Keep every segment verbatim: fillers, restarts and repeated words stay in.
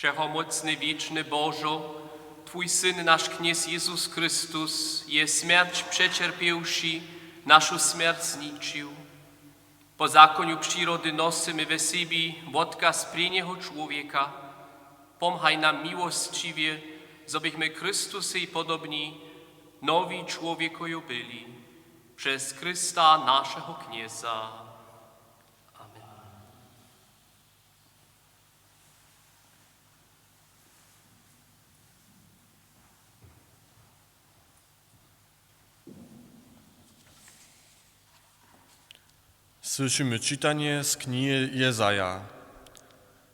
Wšehomócny, wěčny Božo, twój Syn, naš Knjez Jezus Chrystus, je smjerć přećerpěwši, našu smjerć zničił. Po zakonju přirody nosymy we sebi wotkaz prěnjeho čłowjeka. Pomhaj nam miłosćiwje, zo bychmy Chrystusej podobni, nowi čłowjekojo byli. Přez Chrysta, našeho Knjeza. Amen. Słyšimy čitanje z knihi Jezaja.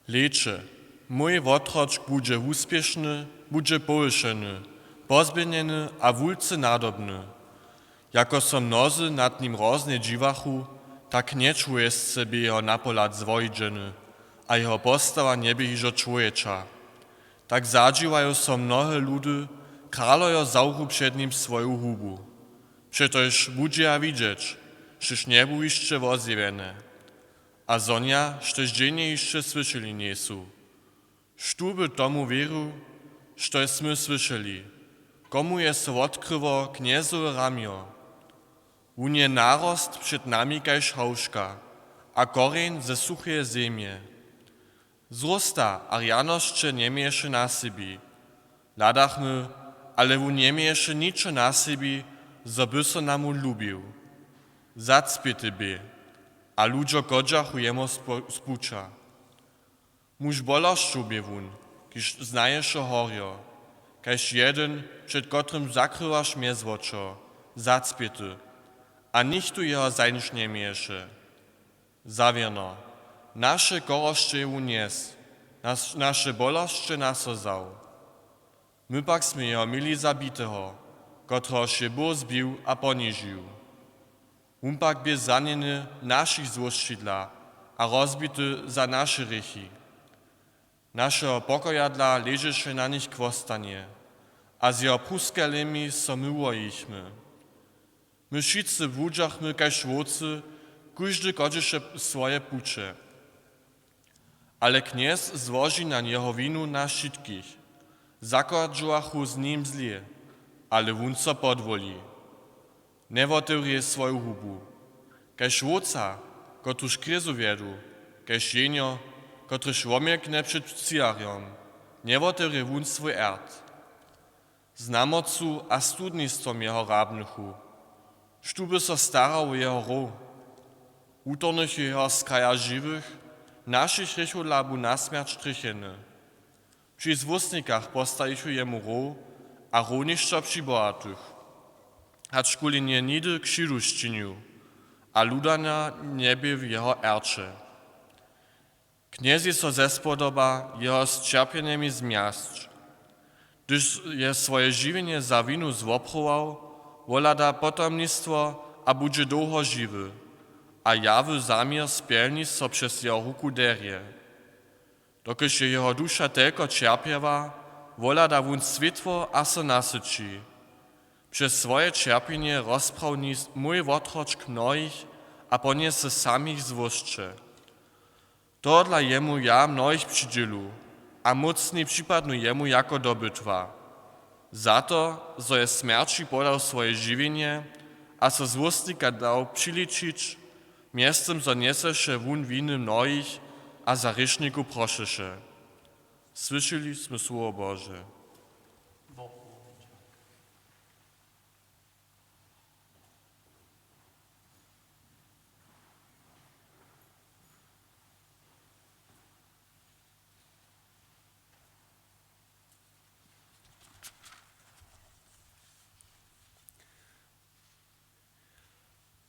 Hlejće, mój wotrotk budźe wuspěšny, budźe powyšeny, pozběhnjeny a wulce nadobny. Jako so mnozy nad nim hroznje dźiwachu, tak nječłowjesce bě jeho napohlad zwohidźeny a jeho postawa njebě hižo čłowječa. Tak zadźiwajo so mnohe ludy, kralojo zawru před nim swoju hubu. Přetož budźeja widźeć, štož njebu hišće wozjewjene, a zhonja, štož dźenje hišće słyšeli njejsu. Štó by tomu wěrił, štož smy słyšeli? Komu je so wotkryło Knjezowe ramjo? Wón je narost před nami kaž hałžka a korjeń ze sucheje zemje. Zrósta a rjanosće njeměješe na sebi. Hladachmy, ale wón njeměješe ničo na sebi, zo by so nam wón lubił. Zacpěty bě a ludźo chodźachu jemu spo- z puća. Muž bolosćow bě wón, kiž znaješe horjo, kaž jedyn, před kotrymž zakrywaš mjezwočo, zacpěty, a nichtó jeho zajimć njeměješe. Zawěrno, naše chorosće je wón njesł, nas- naše bolosće na so wzał. My pak smy jeho měli za biteho, kotrehož je Bóh zbił a ponižił. Wón pak bě zranjeny našich złosći dla a rozbity za naše hrěchi. Našeho pokoja dla ležeše na nich chłostanje, a z jeho pruskelemi so my wojichmy. My wšitcy błudźachmy kaž wowcy, kóždy chodźeše swoje puće. Ale Knjez złoži na njeho winu nas wšitkich. Zachodźowachu z nim zlě, ale wón so podwoli. Njewotewrje swoju hubu. Kaž wowca, kotruž k rězu wjedu, kaž jehnjo, kotrež womjelknje před psćiwarjom, njewotewrje wón swój ert. Z namocu a studnistwom jeho hrabnychu. Štó by so starał wo jeho row? Wutorhnychu jeho z kraja žiwych, našich hrěchow dla bu na smjerć trěcheny. Při złósnikach postajichu jemu row a rownišćo při bohatych. Hačkuli nje nihdy křidu sčinił a ludanja njebě w jeho erće. Knjezej so zespodoba jeho z ćerpjenjemi zmjasć. Hdyž je swoje žiwjenje za winu zwopruwał, wohlada potomnistwo a budźe dołho žiwy, a jawy zaměr spjelni so přez jeho ruku derje. Dokelž je jeho duša telko ćerpjeła, wohlada wón swětło a so nasyći. Přez swoje ćerpjenje rozprawni mój wotrotk mnohich a ponjese samich złosće. Tohodla jemu ja mnohich přidźělu a mócni připadnu jemu jako dobytwa. Za to, zo je smjerći podał swoje žiwjenje a so złósnika dał přiličić, mjeztym zo njeseše wón winy mnohich a za hrěšnikow prošeše. Słyšeli smy słowo Bože.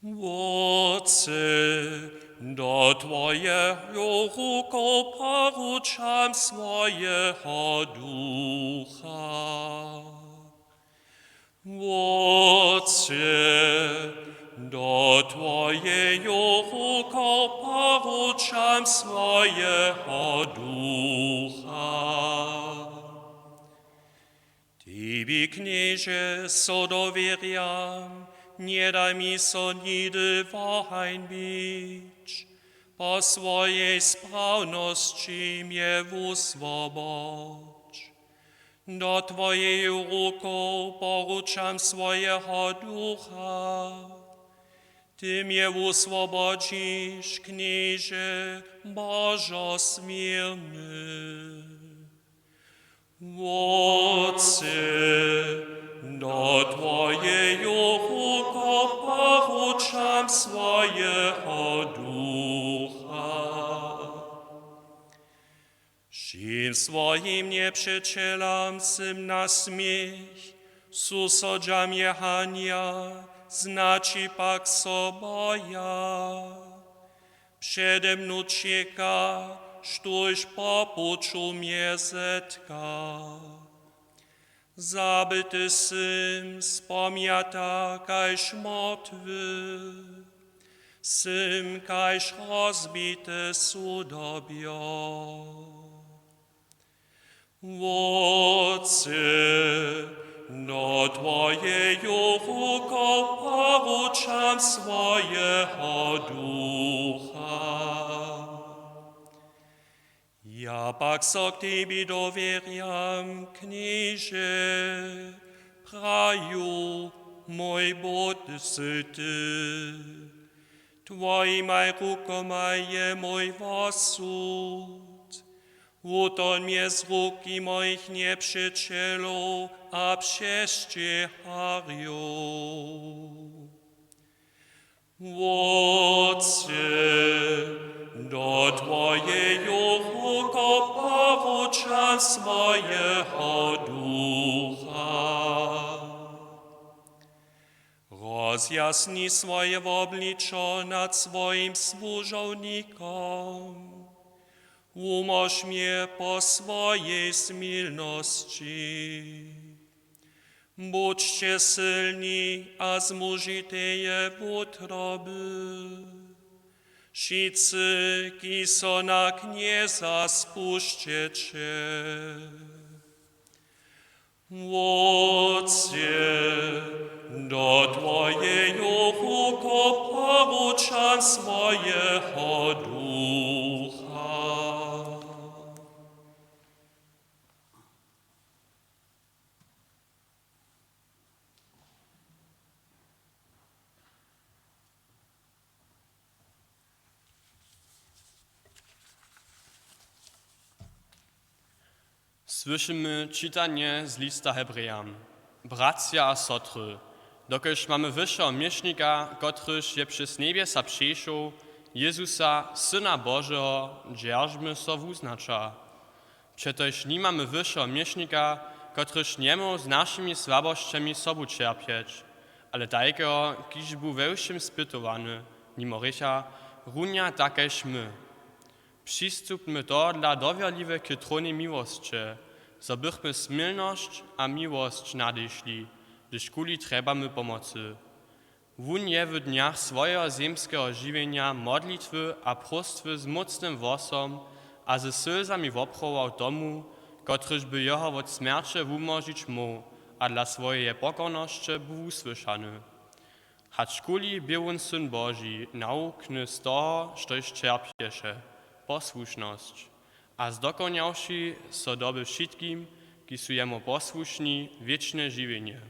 Wótče, do twojeho rukow poručam swojeho ducha. Wótče, do twojeho rukow poručam swojeho ducha. Tebi, Knježe, so dowěrjam, njedaj mi so nihdy wohańbić. Po swojej sprawnosći mje wuswobodź. Do twojeju rukow poručam swojeho ducha. Ty mje wuswobodźiš, Knježe Božo směrny. Wótče, do twojeju rukow poručam swojeho ducha. Wšěm swojim njepřećelam sym na směch, susodźa mje hanja, znaći pak so boja. Přede mnu ćěka, štóž po puću mje zetka. Zabyty sym, spomjata kaž mortwy, sym kaž rozbity sudobjo. Wótče, do twojeju rukow poručam swojeho ducha. Ja pak so k tebi dowěrjam, Knježe, praju mój Bóh sy ty. Twojimaj rukomaj je mój wosud. Wuton mje z ruki mojich njepřećelow a přesćěharjow. Wótče, do twojeju rukow poručam swojeho ducha. Rozjasni swoje wobličo nad swojim słužownikom. Wumóž mje po swojej smilnosći. Budźće sylni a zmóžiteje wutroby, wšitcy, kiž so na Knjeza spušćeće. Wótče, do twojeju rukow poručam swojeho ducha. Słyšimy čitanje z lista Hebrejam. Bratřa a sotry, dokelž mamy wyšeho měšnika, kotryž je přez njebjesa přešoł, Jezusa, Syna Božeho, dźeržmy so wuznaća. Přetož nimamy wyšeho měšnika, kotryž njemóhł z našimi słabosćemi sobu ćerpjeć, ale tajkeho, kiž bu we wšěm spytowany, nimo hrěcha, runja tak kaž my. Přistupmy tohodla dowěrliwje k trónje miłosće, zo bychmy smilnosć a miłosć nadešli, hdyž kuli trjebamy pomocy. Wón je w dnjach swojeho zemskeho žiwjenja modlitwy a próstwy z mócnym hłosom a ze sylzami woprowował tomu, kotryž by jeho wot smjerće wumłožić móhł, a dla swojeje pokornosće bu wusłyšany. Hačkuli bě wón Syn Boži, nawukny z toho, štož ćerpješe, posłušnosć, a zdokonjawši so doby wšitkim, kiž su jemu posłušni, wěčne žiwjenje.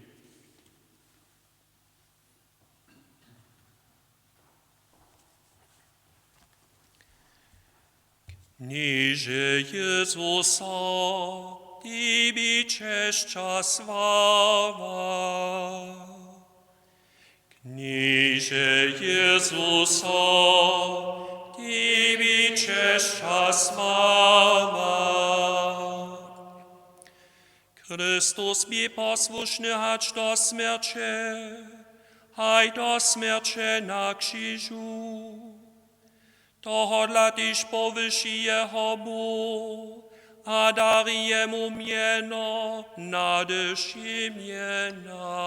Knježe Jezuso, tebi česć a sława. Knježe Jezuso, tebi česć a sława. Chrystus bě posłušny hač do smjerće, haj do smjerće na křižu. Tohodla tež powyši jeho Bóh a dari jemu mjeno nade wšě mjena.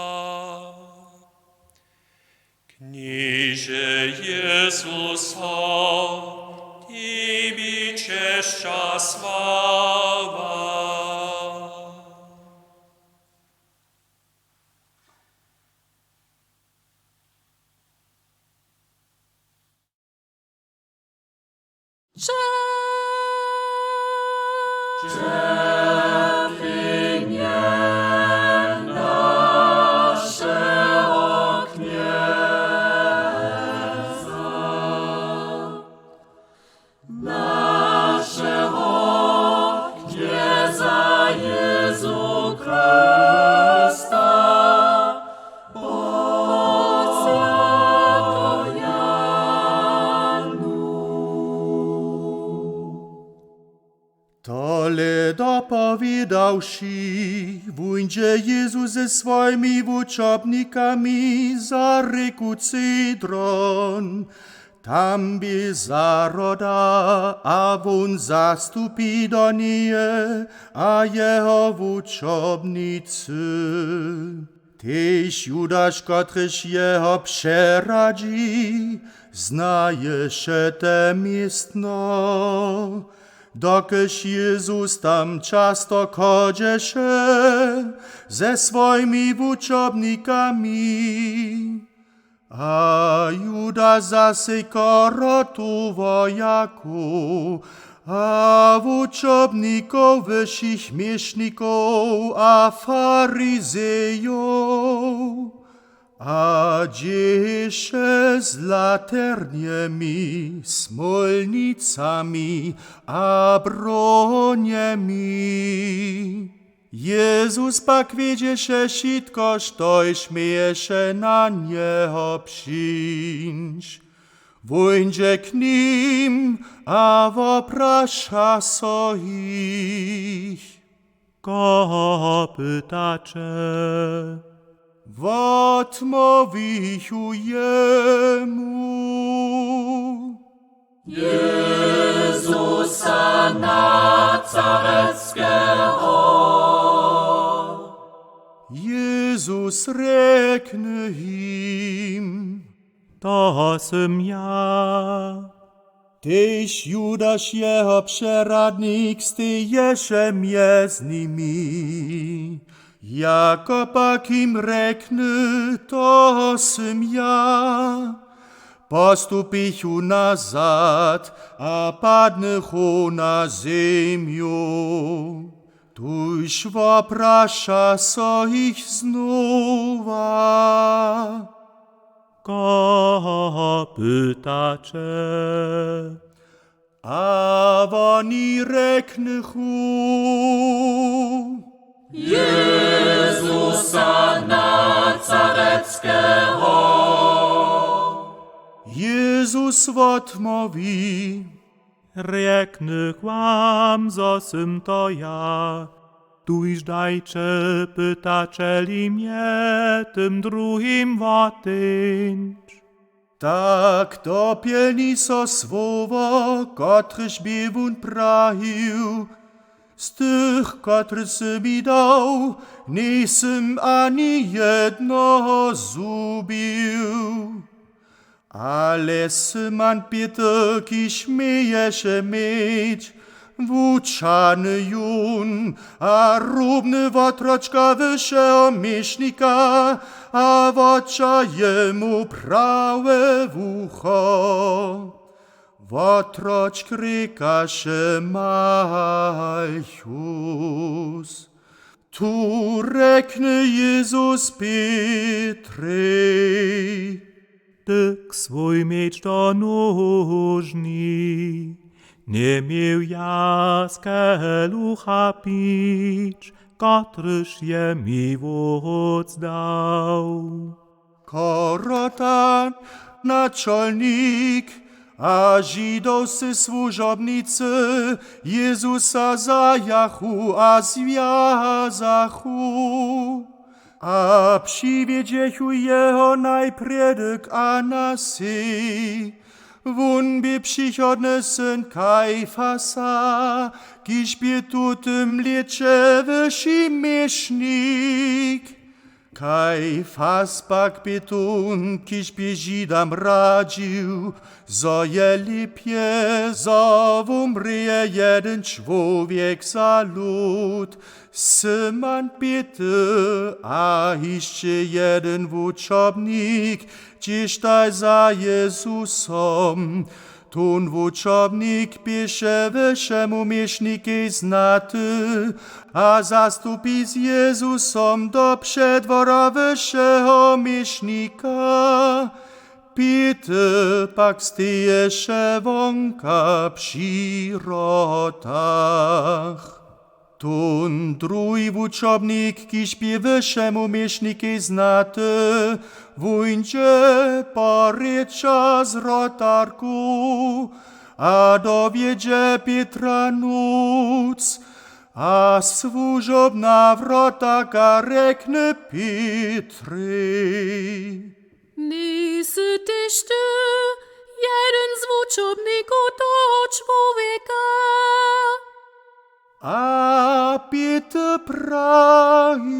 Knježe Jezuso, tebi česć a sława. Ćerpjenje našeho Knjeza, našeho Knjeza Jezu Chrysta, po swjato Janu. Tole dopowědawši, wuńdźe Jezus ze swojimi wučobnikami za rěku Cedron. Tam bě zahroda a wón zastupi do njeje a jeho wučobnicy. Tež Judaš, kotryž jeho přeradźi, znaješe te městno. Dokelž Jezus tam často chodźeše ze swojimi wučobnikami. A Juda zasej chorotu wojakow a wučobnikow, wyšich měšnikow a Farizejow. A dźěše z laternjemi, smólnicami a bronjemi. Jezus pak wědźeše wšitko, štož měješe na njeho přińć. Wuńdźe k nim a wopraša so jich: Koho pytaće? Wotmołwichu jemu: Jezusa Nazaretskeho. Jezus rjekny jim: To sym ja. Tež Judaš, jeho přeradnik, steješe mjez nimi. Jako pak jim rjekny: To sym ja, postupichu nazad a padnychu na zemju. Tuž wopraša so jich znowa: Koho pytaće? A woni rjeknychu: Jezusa Nazaretskeho. Jezus wotmołwi: Rjeknych wam, zo sym to ja. Tuž dajće pytaćeli mje tym druhim woteńć. Tak dopjelni so słowo, kotrež bě wón prajił: Z tych, kotrež sy mi dał, njejsym ani jednoho zhubił. Ale Simon Pětr, kiž měješe měć wučany jón a rubny wotročka wyšeho měšnika, a woća jemu prawe wucho. Wotročk rěkaše: Malchus. Tu rjekny Jezus Pětrej: Dyk swój měč do nóžni. Njeměł ja z kelucha pić, kotryž je mi wótc dał? Chorotan, načolnik a židowscy słužobnicy Jezusa zajachu a zwjazachu. A přiwjedźechu jeho najprjedy k Anasej. Wón bě přichodny syn Kajfasa, kiž bě w tutym lěće wyši měšnik. Kajfas pak bě tón, kiž bě Židam radźił, zo je lěpje, zo wumrě jedyn čłowjek za lud, Simon Pětr a hišće jedyn wučobnik, hdźež daj za Jezusom. Tón wučobnik běše wyšemu měšnikej znaty a zastupi z Jezusom do předwora wyšeho měšnika. Pětr pak steješe wonka při wrotach. Tón druhi wučobnik, kiž bě wyšemu měšnikej znaty, wóńdźe porěča z wrotarku a dowjedźe Pětra nóc. A słužobna wrotarka rjekny Pětrej: Njejsy tež ty jedyn z wučobnikow toho čłowjeka? A Pětr praji: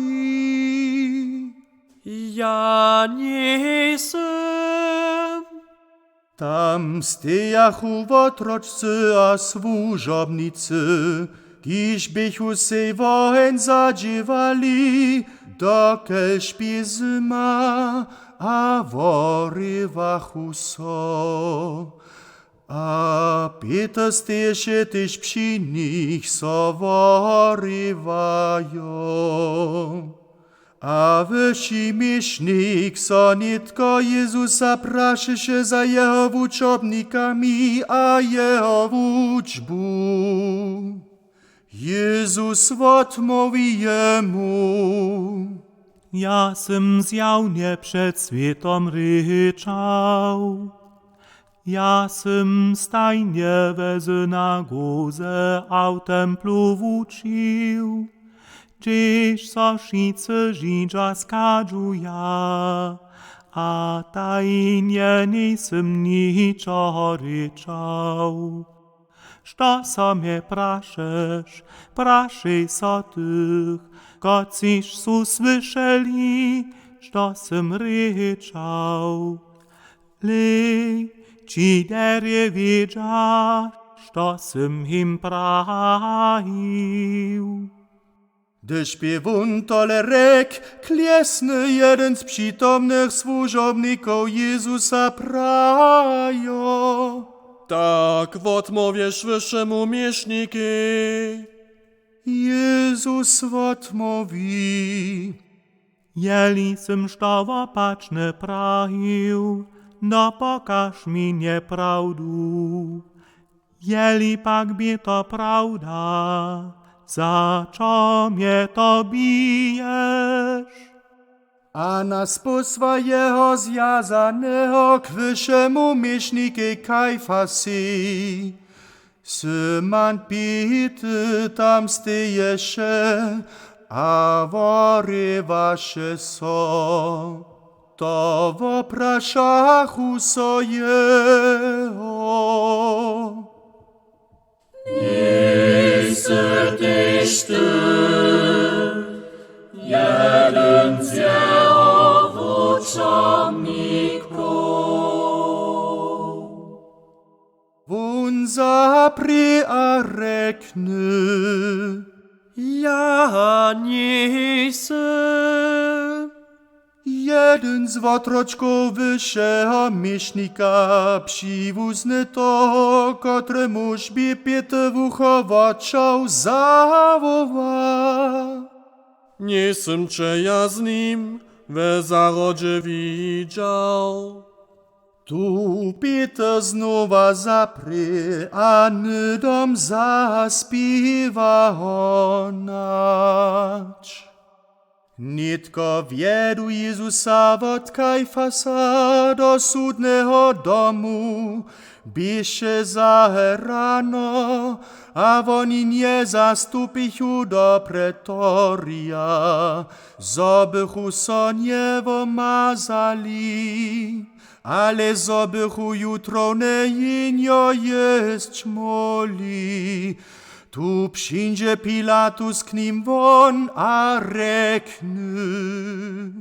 Ja njejsym. Tam stejachu wotročcy a słužobnicy, kiž běchu sej woheń zadźěłali, dokelž bě zymał, a worěwachu so. A Pětr steješe tež při nich, so worěwajo. A wyši měšnik so nětko Jezusa prašeše za jeho wučobnikami a jeho wučbu. Jezus wotmołwi jemu: Ja sym zjawnje před swětom rěčał. Ja sym stajnje we synagoze a w templu wučił, hdźež so wšitcy Židźa schadźuja, a tajnje njejsym ničoho rěčał. Što so mje prašeš, prašej so tych, kotřiž su słyšeli, što sym rěčał. Lej, ći derje wědźa, što sym jim prajił. Hdyž bě wón tole rjekł, kljesny jedyn z přitomnych słužobnikow Jezusa prajo: Tak wotmołwješ wyšemu měšnikej. Jezus wotmołwi: Jeli sym što wopačne prajił, dopokaž mi njeprawdu. Jeli pak bě to prawda, za čo mje to biješ? A nas pósła jeho zwjazaneho k wyšemu měšnikej Kajfasej. Syman Pětr tam steješe a worěwaše so. To woprašachu so jeho: Njejsy tež ty jedyn z jeho wučobnikow? Wón zaprě a rjekny: Ja njejsym. Jedyn z wotročkow wyšeho měšnika, přiwuzny toho, kotremuž bě Pětr wucho wočał, zawoła: Njejsym će ja z nim we zahrodźe widźał. Tu Pětr znowa zaprě a hnydom zaspěwa honać. Nětko wjedu Jezusa wot Kajfasa do sudneho domu. Běše zahe rano a woni njezastupichu do pretorija, zo bychu so njewomazali, ale zo bychu jutrowne jěnjo jěsć móhli. Tu přińdźe Pilatus k nim won a rjekny: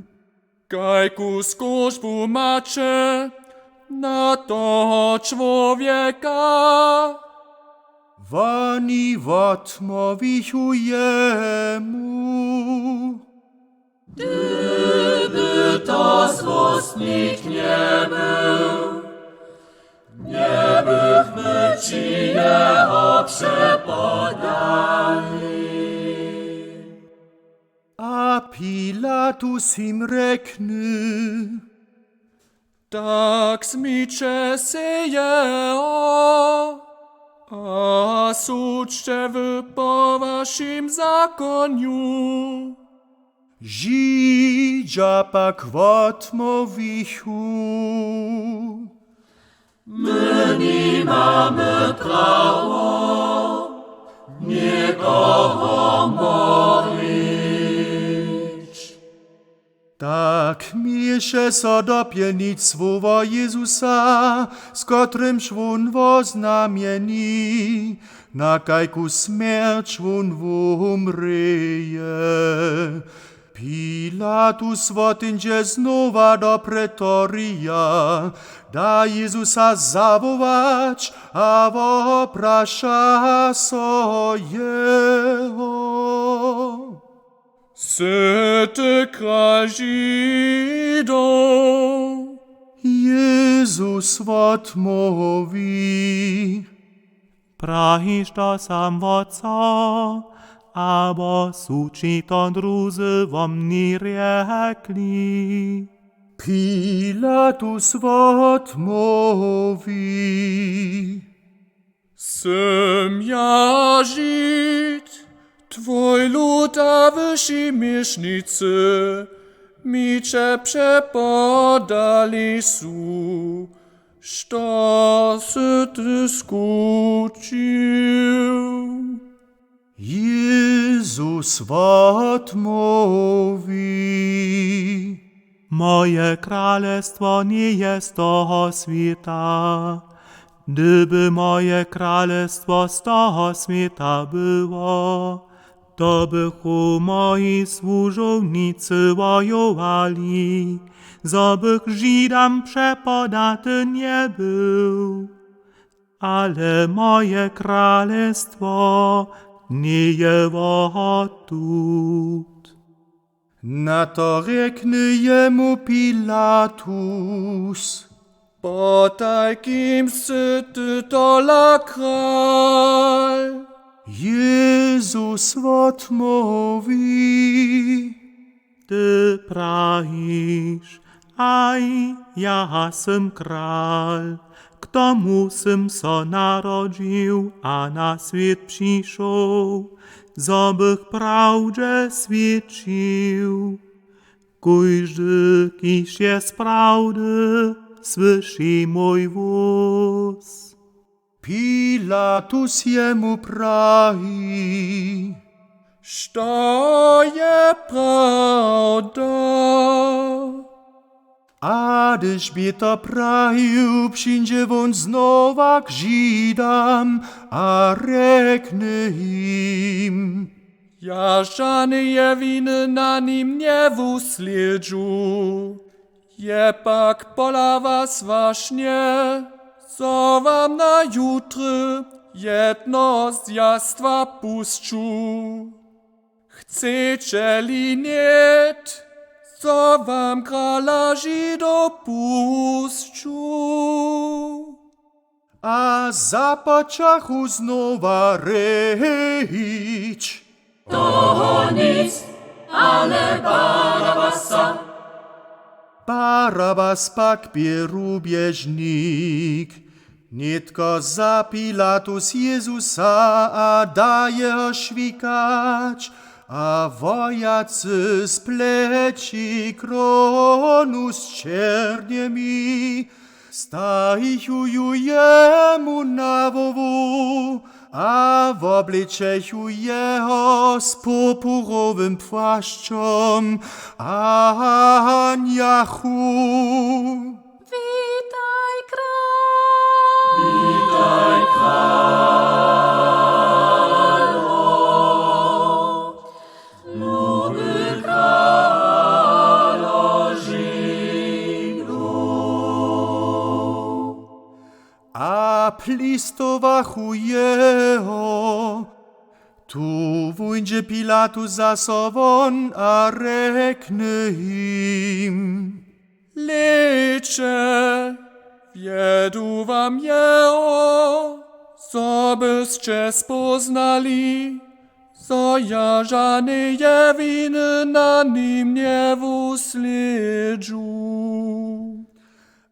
Kajku skóžbu maće na toho čłowjeka? Woni wotmołwichu jemu: Hdyby to złóstnik njebył, njebych přepodali. A Pilatus jim rjekny: Tak smijće sej jeho a sudźće wy po wašim zakonju. Židźa pak wotmołwichu: My nimamy prawo někoho mołwić. Tak měješe so dopjelnić słowo Jezusa, z kotrymž wón woznamjeni, na kajku smjerć wón wumrěje. Pilatus woteńdźe znowa do pretorija, da Jezusa zawołać a wopraša so jeho: Sy ty kral Židow? Jezus wotmołwi: Prajiš to sam, wotco? Abo su ći to druzy wo mni rjekli? Pilatus wotmołwi: Sym ja Žid, twój lud a wyši měšnicy mi će přepodali su, što sy ty skućił. Jezus wotmołwi: Moje kralestwo njeje z toho swěta. Hdyby moje kralestwo z toho swěta było, to bychu moji słužownicy wojowali, zo bych Židam přepodaty njebył. Ale moje kralestwo njeje wohotut. Na to rjekny jemu Pilatus: Potajkim sy ty tola kral? Jezus wotmołwi: Ty prajiš, haj, ja sym kral. K tomu sym so narodźił a na swět přišoł, zo bych prawdźe swědčił. Kóždy, kiž je z prawdy, słyši mój hłós. Pilatus jemu praji: Što je prawda? A hdyž bě to prajił, přińdźe wón znowa k Židam a rjekny jim: Ja žaneje winy na nim njewuslědźu. Je pak pola was wašnje, zo wam na jutry jedno z jastwa pusću. Chceće-li nět, zo wam krala Židow pusću? A započachu znowa rěčić: Toho nic, ale Barabasa. Barabas pak bě rubježnik. Nětko wza Pilatus Jezusa a da jeho šwikać, a wojacy spleći kronu z černjemi, stajichu ju jemu na hłowu a woblećechu jeho z purpurowym płašćom a hanjachu: Witaj, kral! Witaj, kralo, luby kralo Židów. A plistowachu jeho. Tu wuńdźe Pilatus zaso won a rjekny jim: Hlejće, wjedu wam jeho, zo bysće spóznali, zo ja žaneje winy na nim njewuslědźu.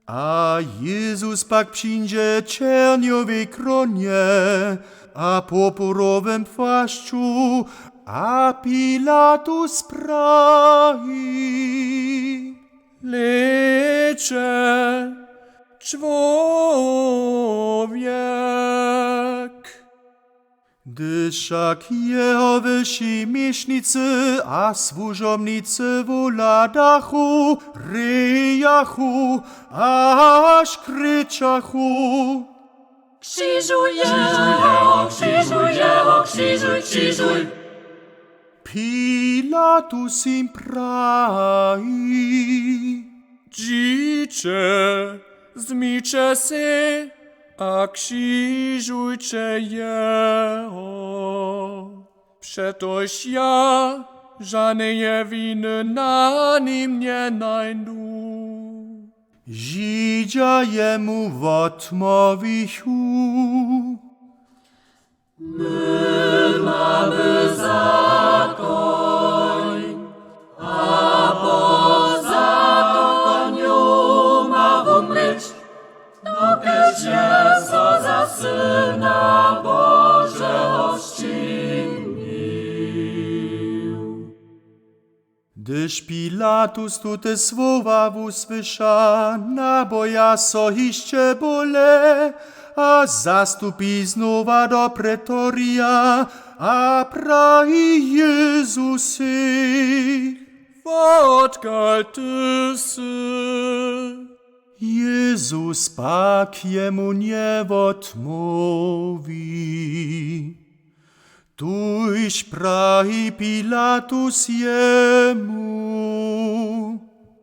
A Jezus pak přińdźe w černjowej krónje a purpurowym płašću, a Pilatus praji: Hlejće, čłowjek! Hdyž wšak jeho wyši měšnicy a słužobnicy wuhladachu, rejachu a škričachu: Křižuj jeho, křižuj jeho, křižuj, křižuj! Pilatus jim praji: Dźiće, zmiće sej a křižujće jeho, přetož ja žaneje winy na nim njenańdu. Židźa jemu wotmołwichu: My mamy zakoń, a po zakonju ma wumrěć, dokelž je so za Syna Božeho sčinił. Hdyž Pilatus tute słowa wusłyša, naboja so hišće bóle a zastupi znowa do pretorija a praji Jezusej: Wotkal ty sy? Jezus pak jemu njewotmołwi. Tuž praji Pilatus jemu: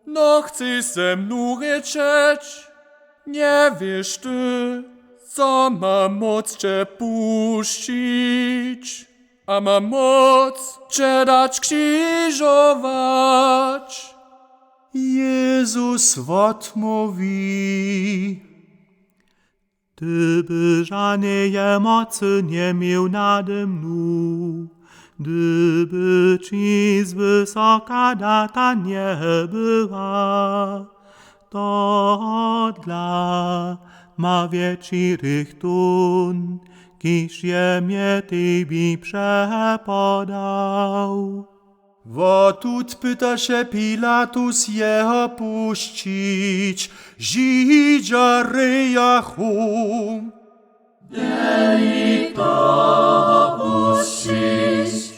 No chceš ze mnu rěčeć? Njewěš ty, zo mam móc će pušćić a mam móc će dać křižować? Jezus wotmołwi: Ty by žaneje mocy njeměł nade mnu, hdyby ći z wysoka data njebyła. Tohodla ma wjetši hrěch tón, kiž je mje tebi přepodał. Wotut pytaše Pilatus jeho pušćić. Židźa rejachu: Njejej toho pušćić,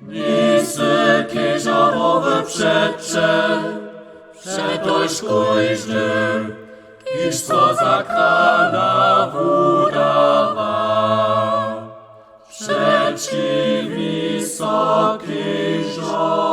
njejsy křižowowy přeće, přetož kóždy, kiž so za krala wudawa, přećiwi so křižowej.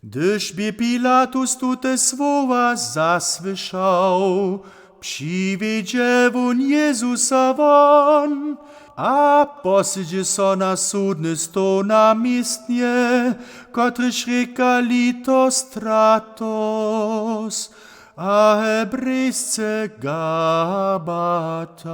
Hdyž bě Pilatus tute słowa zasłyšał, přiwjedźe wón Jezusa won a posydźe so na sudny stoł na městnje, kotrež rěka Litostratos, a hebrejsce Gabata.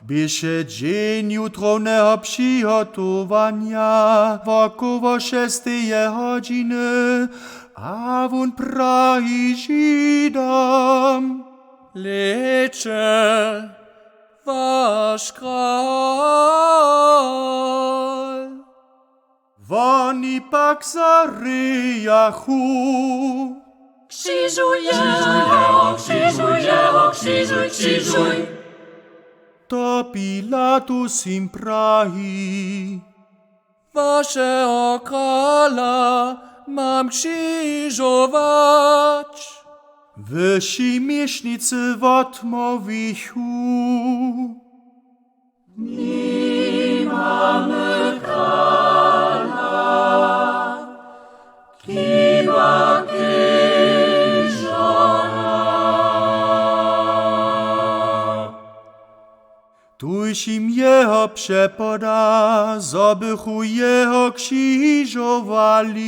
Běše dźeń jutrowneho přihotowanja wokoło šesteje hodźiny, a wón praji Židam: Hlejće, waš kral! Woni pak zarejachu: Křižuj jeho, křižuj jeho, křižuj, křižuj! To Pilatus jim praji: Wašeho krala mam křižować? Wyši měšnicy wotmołwichu: Nimamy krala, hiba křižora. Tuž jim jeho přepoda, zo bychu jeho křižowali.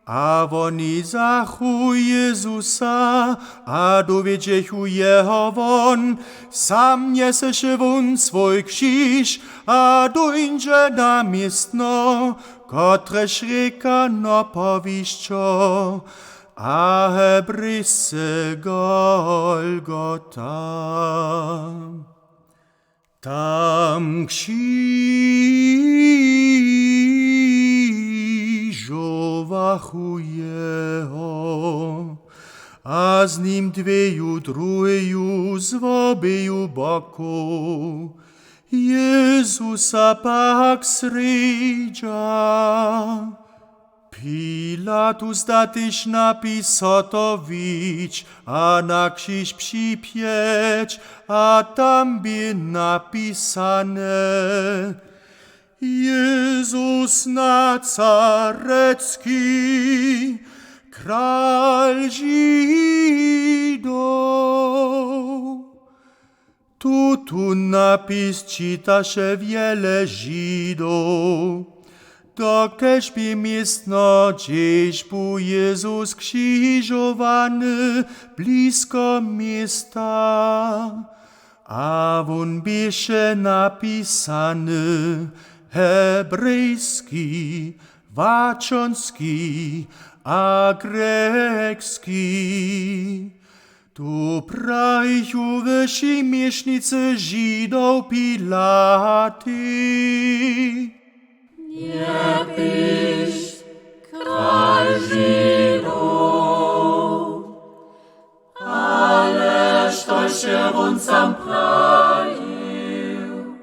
A woni zachu Jezusa a dowjedźechu jeho won. Sam njeseše wón swój křiž a dóńdźe na městno, kotrež rěka Nopowišćo, a hebrejsce Golgota. Tam křižowachu jeho, a z nim dweju druheju z wobeju bokow, Jezusa pak srjedźa. Pilatus da tež napis so to widź a na křiž připjeć, a tam bě napisane: Jezus Nazarecki, kral Židow. Tutón napis čitaše wjele Židow, dokelž bě městno, hdźež bu Jezus křižowany, blisko města. A wón běše napisany hebrejski, łaćonski a grjekski. Tu prajichu we wšej měšnicy Židow Pilatej: Njepiš: Kral Židow, ale štož je wón sam prajił: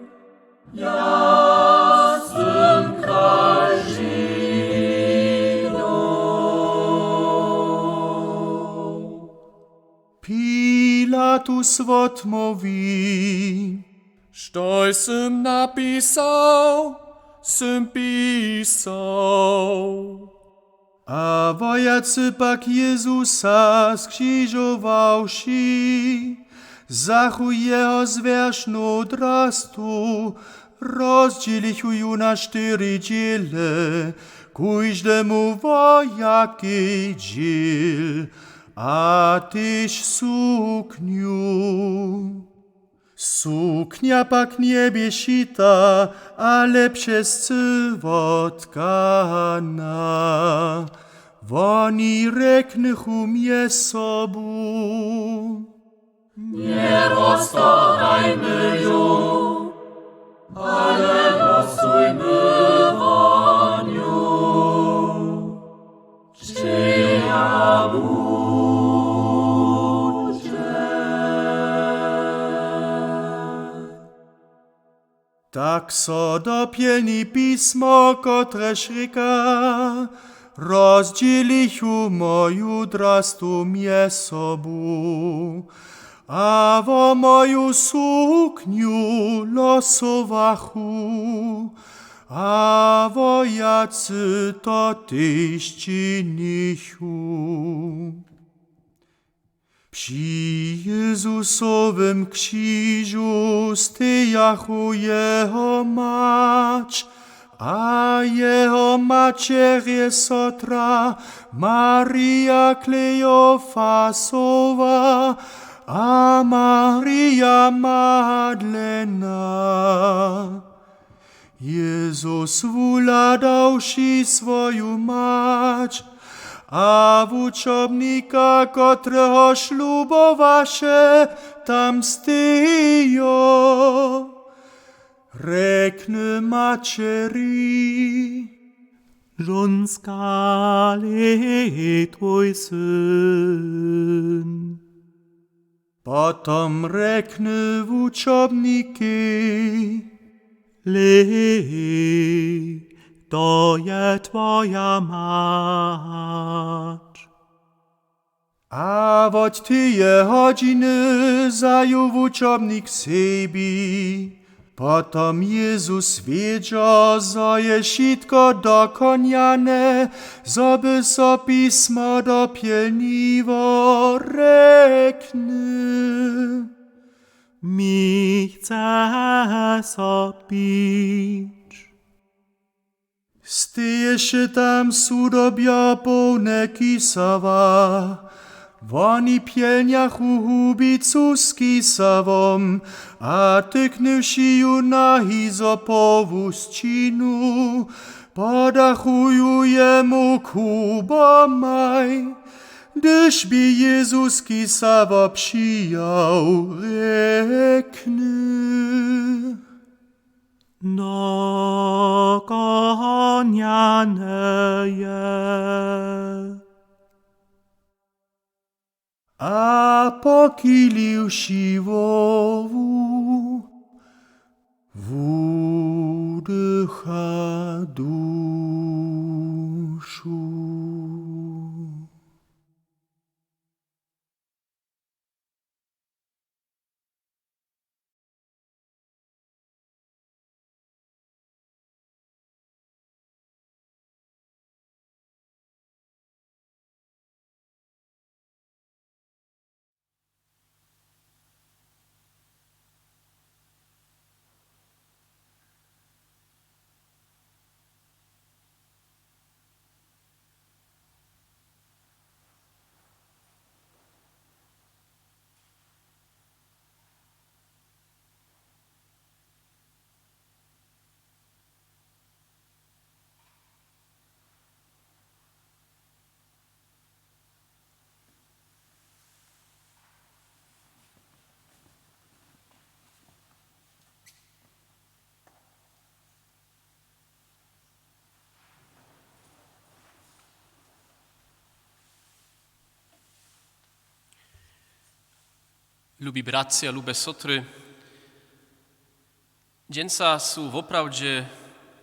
Ja sym kral Židow. Pilatus wotmołwi: Štož sym napisał, sym pisał. A wojacy pak Jezusa skřižowawši, wzachu jeho zwjeršnu drastu, rozdźělichu ju na štyri dźěle, kóždemu wojaki dźěl, a tež suknju. Suknja pak njebě šita, ale přez cyło tkana. Woni rjeknychu mjez sobu: Njeroztorhajmy ju, ale losujmy wonju. Přejamu dźe. Tak so dopjelni pismo, kotrež rěka: Rozdźělichu moju drastu mjez sobu, a wo moju suknju losowachu. A wojacy to tež činichu. Při Jezusowym křižu stejachu jeho mać a jeho maćerje sotra Marija Kleofasowa a Marija Madlena. Jezus wuhladawši swoju mać a wučobnika, kotrehož lubowaše, tam stejo, rjekny maćeri: Žonska, hlej, twój syn. Potom rjekny wučobnikej: Hlej, to je twoja mać. A wot teje hodźiny wza ju wučobnik sebi. Potom Jezus wědźo, zo je wšitko dokonjane, zo by so pismo dopjelniło, rjekny: Mi chce so pić. Steješe tam sudobjo połne kisawa. Woni pjelnjachu hubicu z kisawom a tyknywši ju na hizo po wusćinu, podachu ju jemu kubomaj. Hdyž bě Jezus kisawo přijał, rjekny: Nakonjane je. A pokiliwši hłowu, wudycha dušu. Lubi bratřa, lube sotry, dźensa su woprawdźe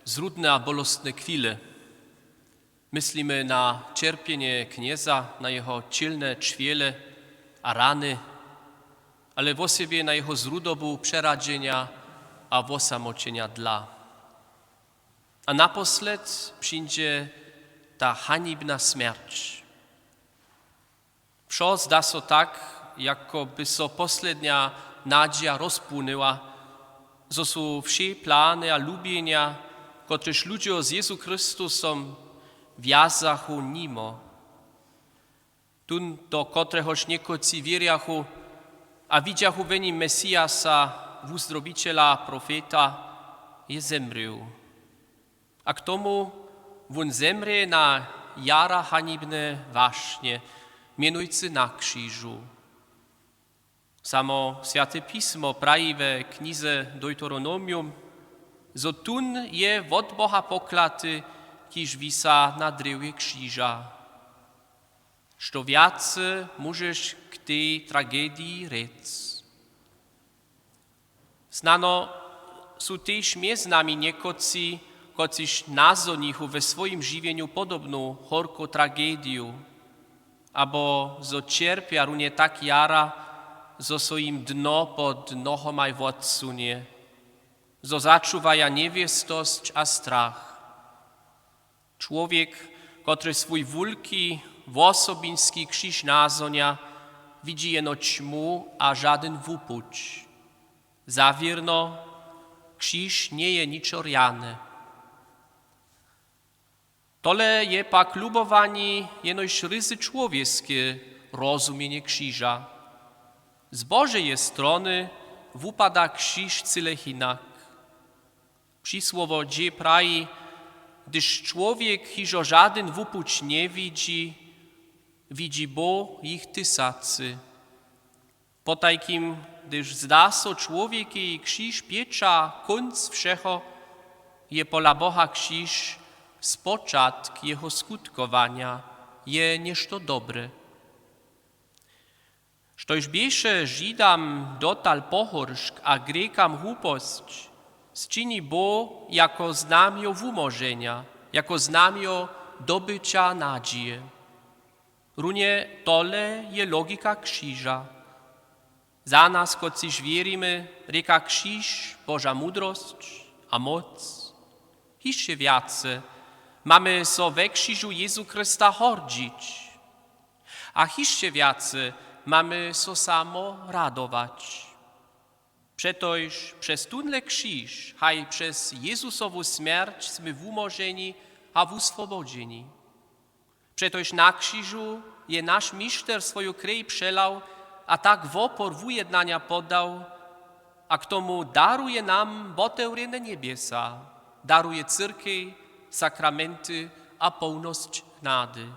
zrudne a bolostne chwile. Myslimy na ćerpjenje Knjeza, na jeho ćělne čwjele a rany, ale wosebje na jeho zrudobu přeradźenja a wosamoćenja dla. A naposled přińdźe ta hanibna smjerć. Wšo zda so tak, jako by so poslednja nadźija rozpłonyła, zo su wšě plany a lubjenja, kotrež ludźo z Jezu Chrystusom wjazachu, nimo. Tón, do kotrehož někotři wěrjachu a widźachu w nim Mesijasa, wuzdrobićela, profeta, je zemrěł. A k tomu wón zemrě na jara hanibne wašnje, mjenujcy na křižu. Samo Swjate Pismo praji we knize Deuteronomium, zo tón je wot Boha poklaty, kiž wisa na drjewje křiža. Što wjace móžeš k tej tragediji rjec? Snano su tež mjez nami někotři, kotřiž nazhonichu we swojim žiwjenju podobnu horku tragediju, abo zo ćerpja runje tak jara, zo so jim dno pod nohomaj wotsunje, zo začuwaja njewěstosć a strach. Čłowjek, kotryž swój wulki, wosobinski křiž nazhonja, widźi jeno ćmu a žadyn wupuć. Zawěrno, křiž njeje ničo rjane. Tole je pak lubowani jenož ryzy čłowjeske rozumjenje křiža. Z Božeje strony wupada křiž cyle hinak. Přisłowo dźě praji, hdyž čłowjek hižo žadyn wupuć njewidźi, widźi Bóh jich tysacy. Potajkim, hdyž zda so čłowjekej křiž pěča kónc wšeho, je pola Boha křiž spočatk jeho skutkowanja, je něšto dobre. Štož běše Židam dotal pohóršk a Grjekam hłuposć, sčini Bóh jako znamjo wumoženja, jako znamjo dobyća nadźije. Runje tole je logika křiža. Za nas, kotřiž wěrimy, rěka křiž Boža mudrosć a móc. Hišće wjace mamy so we křižu Jezu Chrysta hordźić. A hišće wjace mamy so samo radować. Přetož přez tónle křiž, haj přez Jezusowu smjerć smy wumoženi a wuswobodźeni. Přetož na křižu je naš mišter swoju krej přelał a tak wopor wujednanja podał, a k tomu daruje nam wotewrjene njebjesa, daruje cyrkej, sakramenty a połnosć hnady.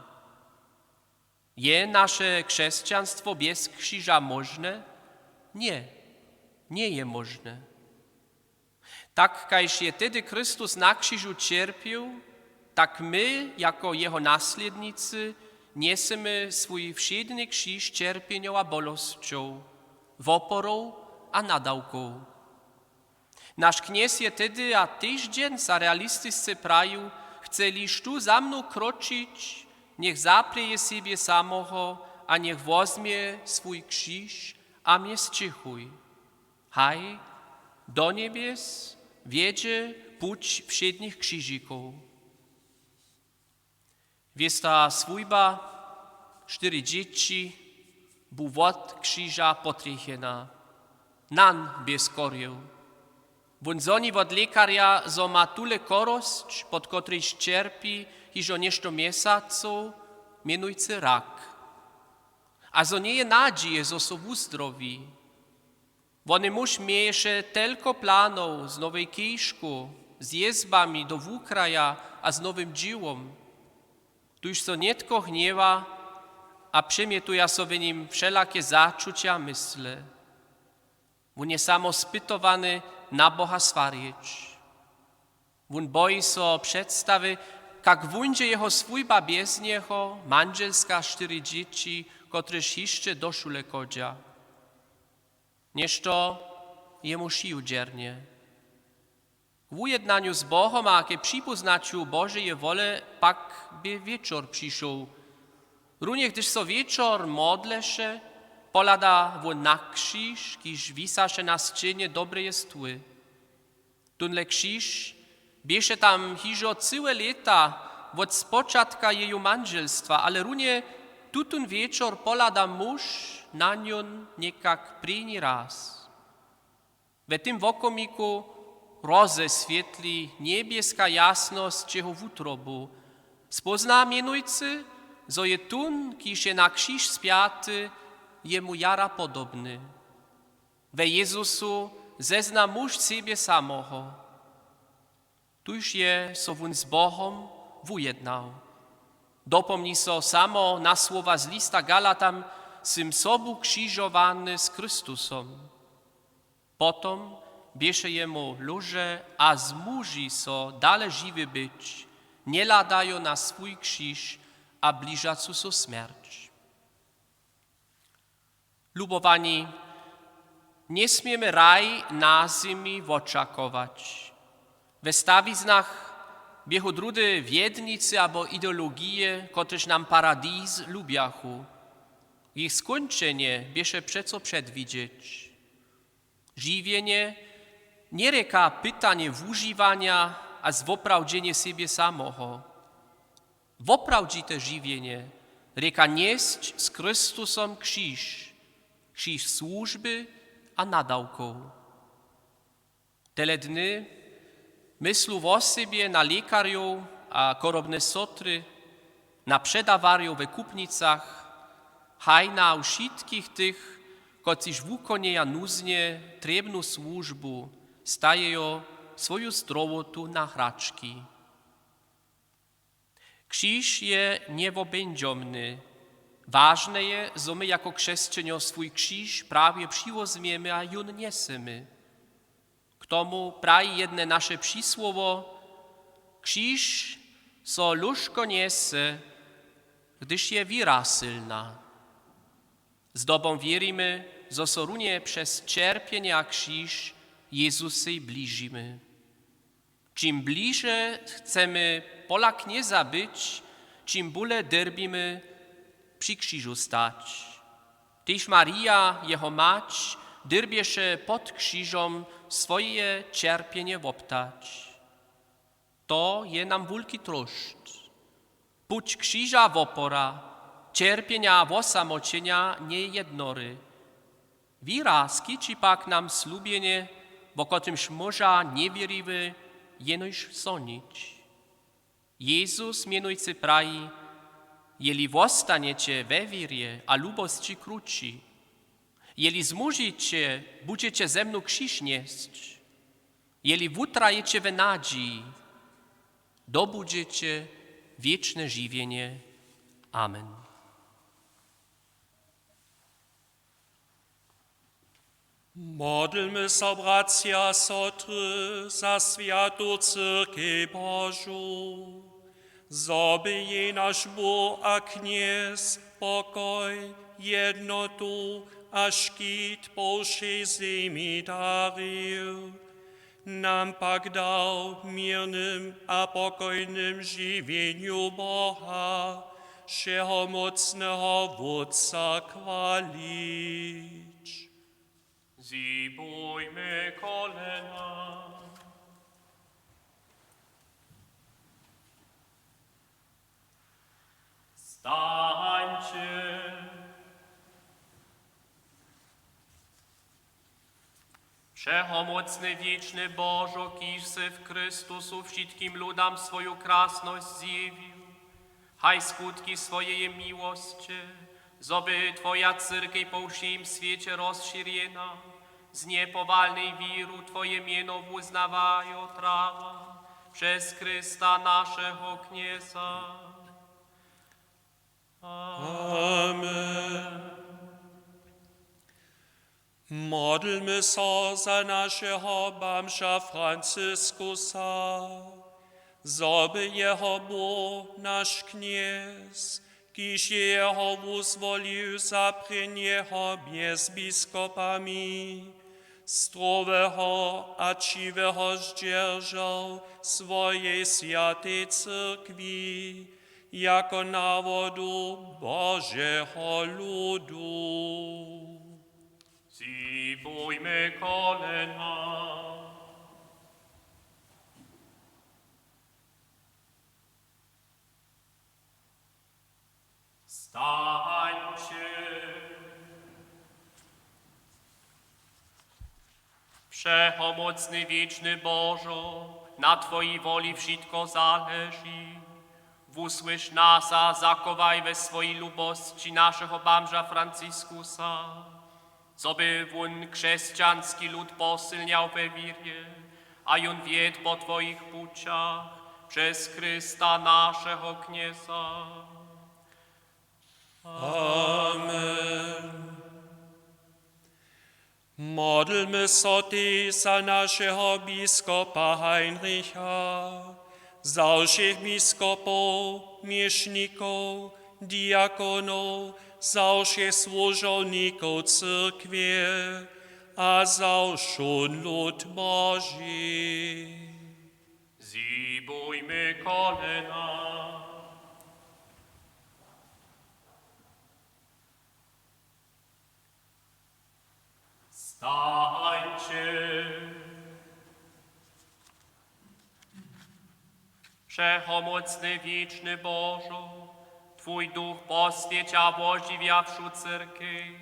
Je naše křesćanstwo bjez křiža móžne? Ně, njeje móžne. Tak kaž je tehdy Chrystus na křižu ćerpjeł, tak my, jako jeho naslědnicy, njesemy swój wšědny křiž ćerpjenjow a bolosćow, woporow a nadawkow. Naš Knjez je tehdy a tež dźensa realistisce prajił: „Chce-liž tu za mnu kročić, njech zaprjeje sebje samoho a njech wozmje swój křiž a mje sćěchuj.“ Haj, do njebjes wjedźe puć wšědnych křižikow. Wěsta swójba, štyri dźěći, bu wot křiža potrjechena. Nan bě skorjěł. Wón zhoni wot lěkarja, zo ma tule chorosć, pod kotrejž ćerpi hižo něšto měsacow, mjenujcy rak. A zo njeje nadźije, zo so wuzdrowi. Wony muž měješe telko planow z nowej kišku, z jězbami do wukraja a z nowym dźěłom. Tuž so nětko hnjewa a přemjetuja so w nim wšelake začuća, mysle. Wón je samo spytowany na Boha swarjeć. Wón boji so předstawy, kak wuńdźe jeho swójba bjez njeho, mandźelska, štyri dźěći, kotrež hišće do šule chodźa. Něšto je mu šiju dźěrnje. K wujednanju z Bohom a ke připóznaću Božeje wole pak bě wječor přišoł. Runje hdyž so wječor modleše, pohlada wón na křiž, kiž wisaše na sćěnje dobreje stwy. Tónle křiž běše tam hižo cyłe lěta wot spočatka jeju mandźelstwa, ale runje tutón wječor pohlada muž na njón někak prěni raz. We tym wokomiku rozeswětli njebjeska jasnosć jeho wutrobu. Spózna mjenujcy, zo je tón, kiž je na křiž spjaty, jemu jara podobny. We Jezusu zezna muž sebje samoho. Tuž je so wón z Bohom wujednał. Dopomni so samo na słowa z lista Galatam: „Sym sobu křižowany z Chrystusom.“ Potom běše jemu lóže a zmuži so dale žiwy być, njehladajo na swój křiž a bližacu so smjerć. Lubowani, njesměmy raj na zemi wočakować. We stawiznach běchu druhdy wjednicy abo ideologije, kotrež nam paradiz lubjachu. Jich skónčenje běše přeco předwidźeć. Žiwjenje njerěka pytanje wužiwanja a zwoprawdźenje sebje samoho. Woprawdźite žiwjenje rěka njesć z Chrystusom křiž, křiž słužby a nadawkow. Tele dny myslu wosebje na lěkarjow a chorobne sotry, na předawarjow we kupnicach, haj na wšitkich tych, kotřiž wukonjeja nuznje trěbnu słužbu, stajejo swoju zdrowotu na hrački. Křiž je njewobńdźomny. Wažne je, zo my jako křesćenjo swój křiž prawje přiwozmjemy a jón njesemy. K tomu praji jedne naše přisłowo: „Křiž so lóžko njese, hdyž je wěra sylna.“ Zdobom wěrimy, zo so runje přez ćerpjenje a křiž Jezusej bližimy. Čim bliže chcemy pola Knjeza być, čim bóle dyrbimy při křižu stać. Tež Marija, jeho mać, dyrbješe pod křižom swoje ćerpjenje woptać. To je nam wulki tróšt. Puć křiža wopora, ćerpjenja a wosamoćenja njejednory. Wěra skići pak nam slubjenje, wo kotrymž móža njewěriwy jenož sonić. Jezus mjenujcy praji: „Jeli wostanjeće we wěrje a lubosći krući, jeli zmóžeće, budźeće ze mnu křiž njesć. Jeli wutrajeće w nadźiji, dobudźeće wěčne žiwjenje.“ Amen. Modlmy so, bratřa a sotry, za swjatu cyrkej Božu, zo by jej naš Bóh a Knjez pokoj, jednotu a škit po wšej zemi darił, nam pak dał w měrnym a pokojnym žiwjenju Boha, wšehomócneho Wótca, chwalić. Zhibujmy kolena. Stańće. Wšehomócny, wěčny Božo, kiž sy w Chrystusu wšitkim ludam swoju krasnosć zjewił, haj skutki swojeje miłosće, zo by twoja cyrkej po wšejim swěće rozšěrjena, z njepowalnej wěru twoje mjeno wuznawajo trała, přez Chrysta, našeho Knjeza. Amen. Modlmy so za našeho bamža Franciskusa, zo by jeho Bóh, naš Knjez, kiž je jeho wuzwolił za prěnjeho mjez biskopami, stroweho a ćiweho zdźeržał swojej swjatej cyrkwi jako nawodu Božeho ludu. Zhibujmy kolena. Stańće. Wšehomócny, wěčny Božo, na twojej woli wšitko zaleži. Wusłyš nas a zachowaj we swojej lubosći našeho bamža Franciskusa, zo by wón křesćanski lud posylnjał we wěrje a jón wjedł po twojich pućach, přez Chrysta, našeho Knjeza. Amen. Modlmy so tež za našeho biskopa Heinricha, za wšěch biskopow, měšnikow, diakonow, za wšěch słužobnikow cyrkwje a za wšón lud Boži. Zhibujmy kolena. Stańće. Wšehomócny, wěčny Božo, twój duch poswjeć a wožiwja wšu cyrkej.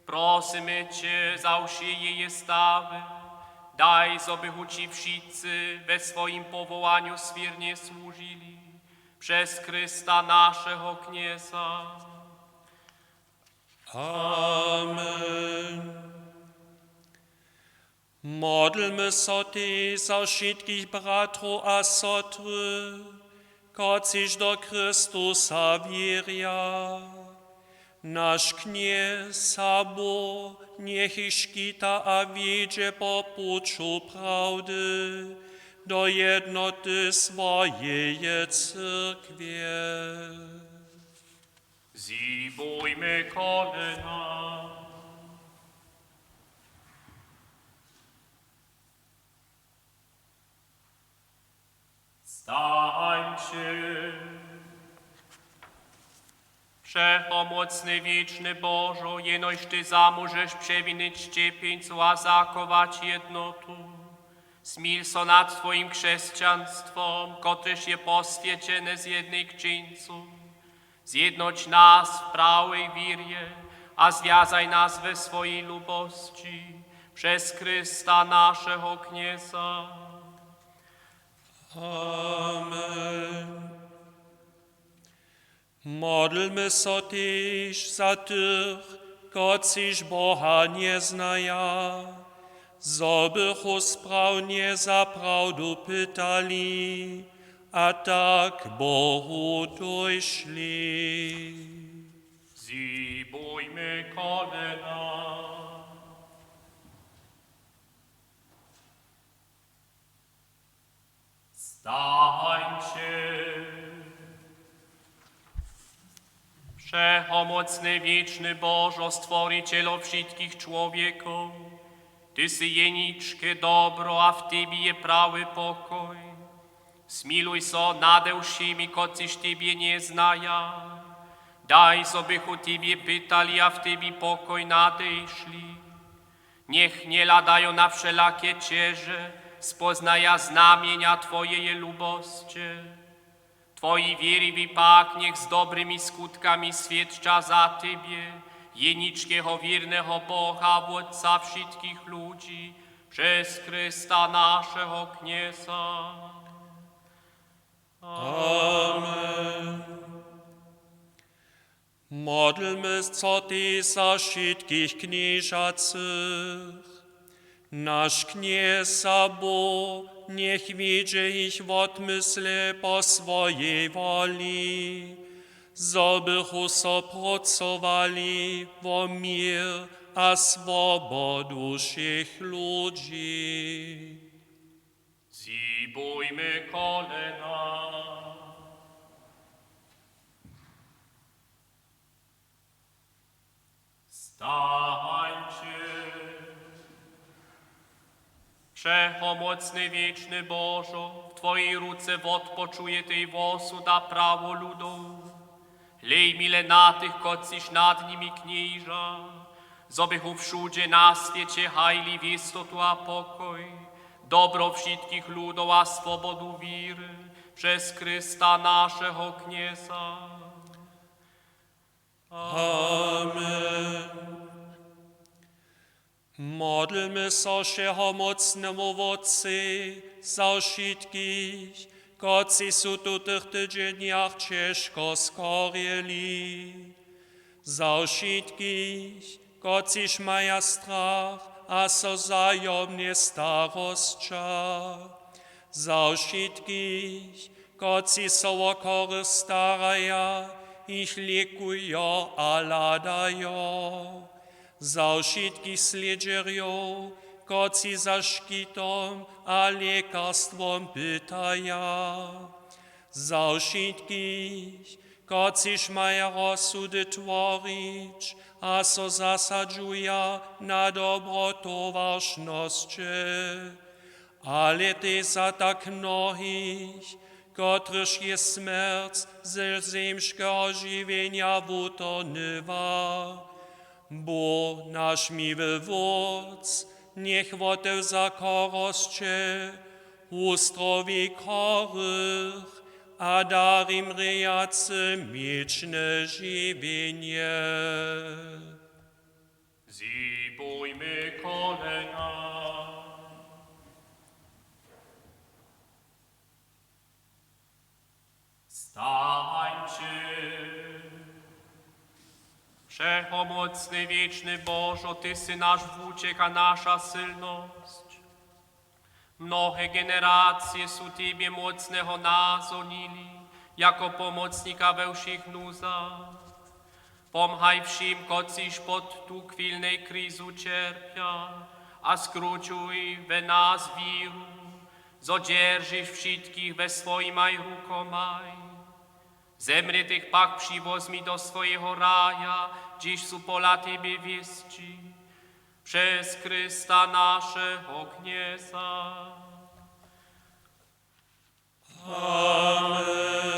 Prosymy će za wšě jeje stawy, daj, zo bychu ći wšitcy we swojim powołanju swěrnje słužili, přez Chrysta, našeho Knjeza. Amen. Modlmy so tež za wšitkich bratrow a sotry, kotřiž do Chrystusa wěrja. Naš Knjez a Bóh njech jich škita a wjedźe po puću prawdy do jednoty swojeje cyrkwje. Zhibujmy kolena. Stańće. Wšehomócny, wěčny Božo, jenož ty zamóžeš přewinyć sćěpjeńcow a zachować jednotu, smil so nad twojim křesćanstwom, kotrež je poswjećene z jednej k dźeńcu. Zjednoć nas w prawej wěrje a zwjazaj nas we swojej lubosći přez Chrysta, našeho Knjeza. Amen. Modlmy so tež za tych, kotřiž Boha njeznaja, zo bychu sprawnje za prawdu pytali a tak Bohu dóšli. Zhibujmy kolena. Stańće. Wšehomócny, wěčny Božo, stworićelo wšitkich čłowjekow, ty sy jeničke dobro a w tebje je prawy pokoj. Smiluj so nade wšěmi, kotřiž tebje njeznaja. Daj, zo bychu tebje pytali a w tebje pokoj nadešli. Njech njehladaju na wšelake ćeže, spóznaja znamjenja twojeje lubosće. Twoji wěriwi pak njech z dobrymi skutkami swědča za tebje, jeničkeho wěrneho Boha, Wótca wšitkich ludźi, přez Chrysta, našeho Knjeza. Amen. Modlmy so tež za wšitkich knježacych. Naš Knjez a Bóh njech wjedźe jich wotmysle po swojej woli, zo bychu so prócowali wo měr a swobodu wšěch ludźi. Zhibujmy kolena. Stańće. Wšehomócny, wěčny Božo, w twojej ruce wotpočuje tej wosud a prawo ludow. Hlej mile na tych, kotřiž nad nimi knježa, zo bychu wšudźe na swěće hajli jistotu a pokoj, dobro wšitkich ludow a swobodu wěry, přez Chrysta, našeho Knjeza. Amen. Modlmy so wšehomócnemu Wótcej za wšitkich, kotřiž su w tutych tydźenjach ćežko skorjeli. Za wšitkich, kotřiž maja strach a so wzajomnje starosća. Za wšitkich, kotřiž so wo chorych staraja, jich lěkujo a hladajo. Za wšitkich slědźerjow, kotřiž za škitom a lěkarstwom pytaja. Za wšitkich, kotřiž maja rozsudy tworić a so zasadźuja na dobro towaršnosće. Ale tež za tak mnohich, kotrychž je smjerć ze zemskeho žiwjenja wutrhnyła. Bóh, naš miły Wótc, njech wotewza chorosće, wuzdrowi chorych a dari mrějacym wěčne žiwjenje. Zhibujmy kolena. Stańće. Wšehomócny, wěčny Božo, ty sy naš wućěch a naša sylnosć. Mnohe generacije su tebje mócneho nazhonili jako pomocnika we wšěch nuzach. Pomhaj wšěm, kotřiž pod tu chwilnej krizu ćerpja, a skrućuj we nas wěru, zo dźeržiš wšitkich we swojimaj rukomaj. Zemrětych pak přiwozmi do swojeho raja, hdźež su pola tebje wěsći. Přez Chrysta, našeho Knjeza. Amen.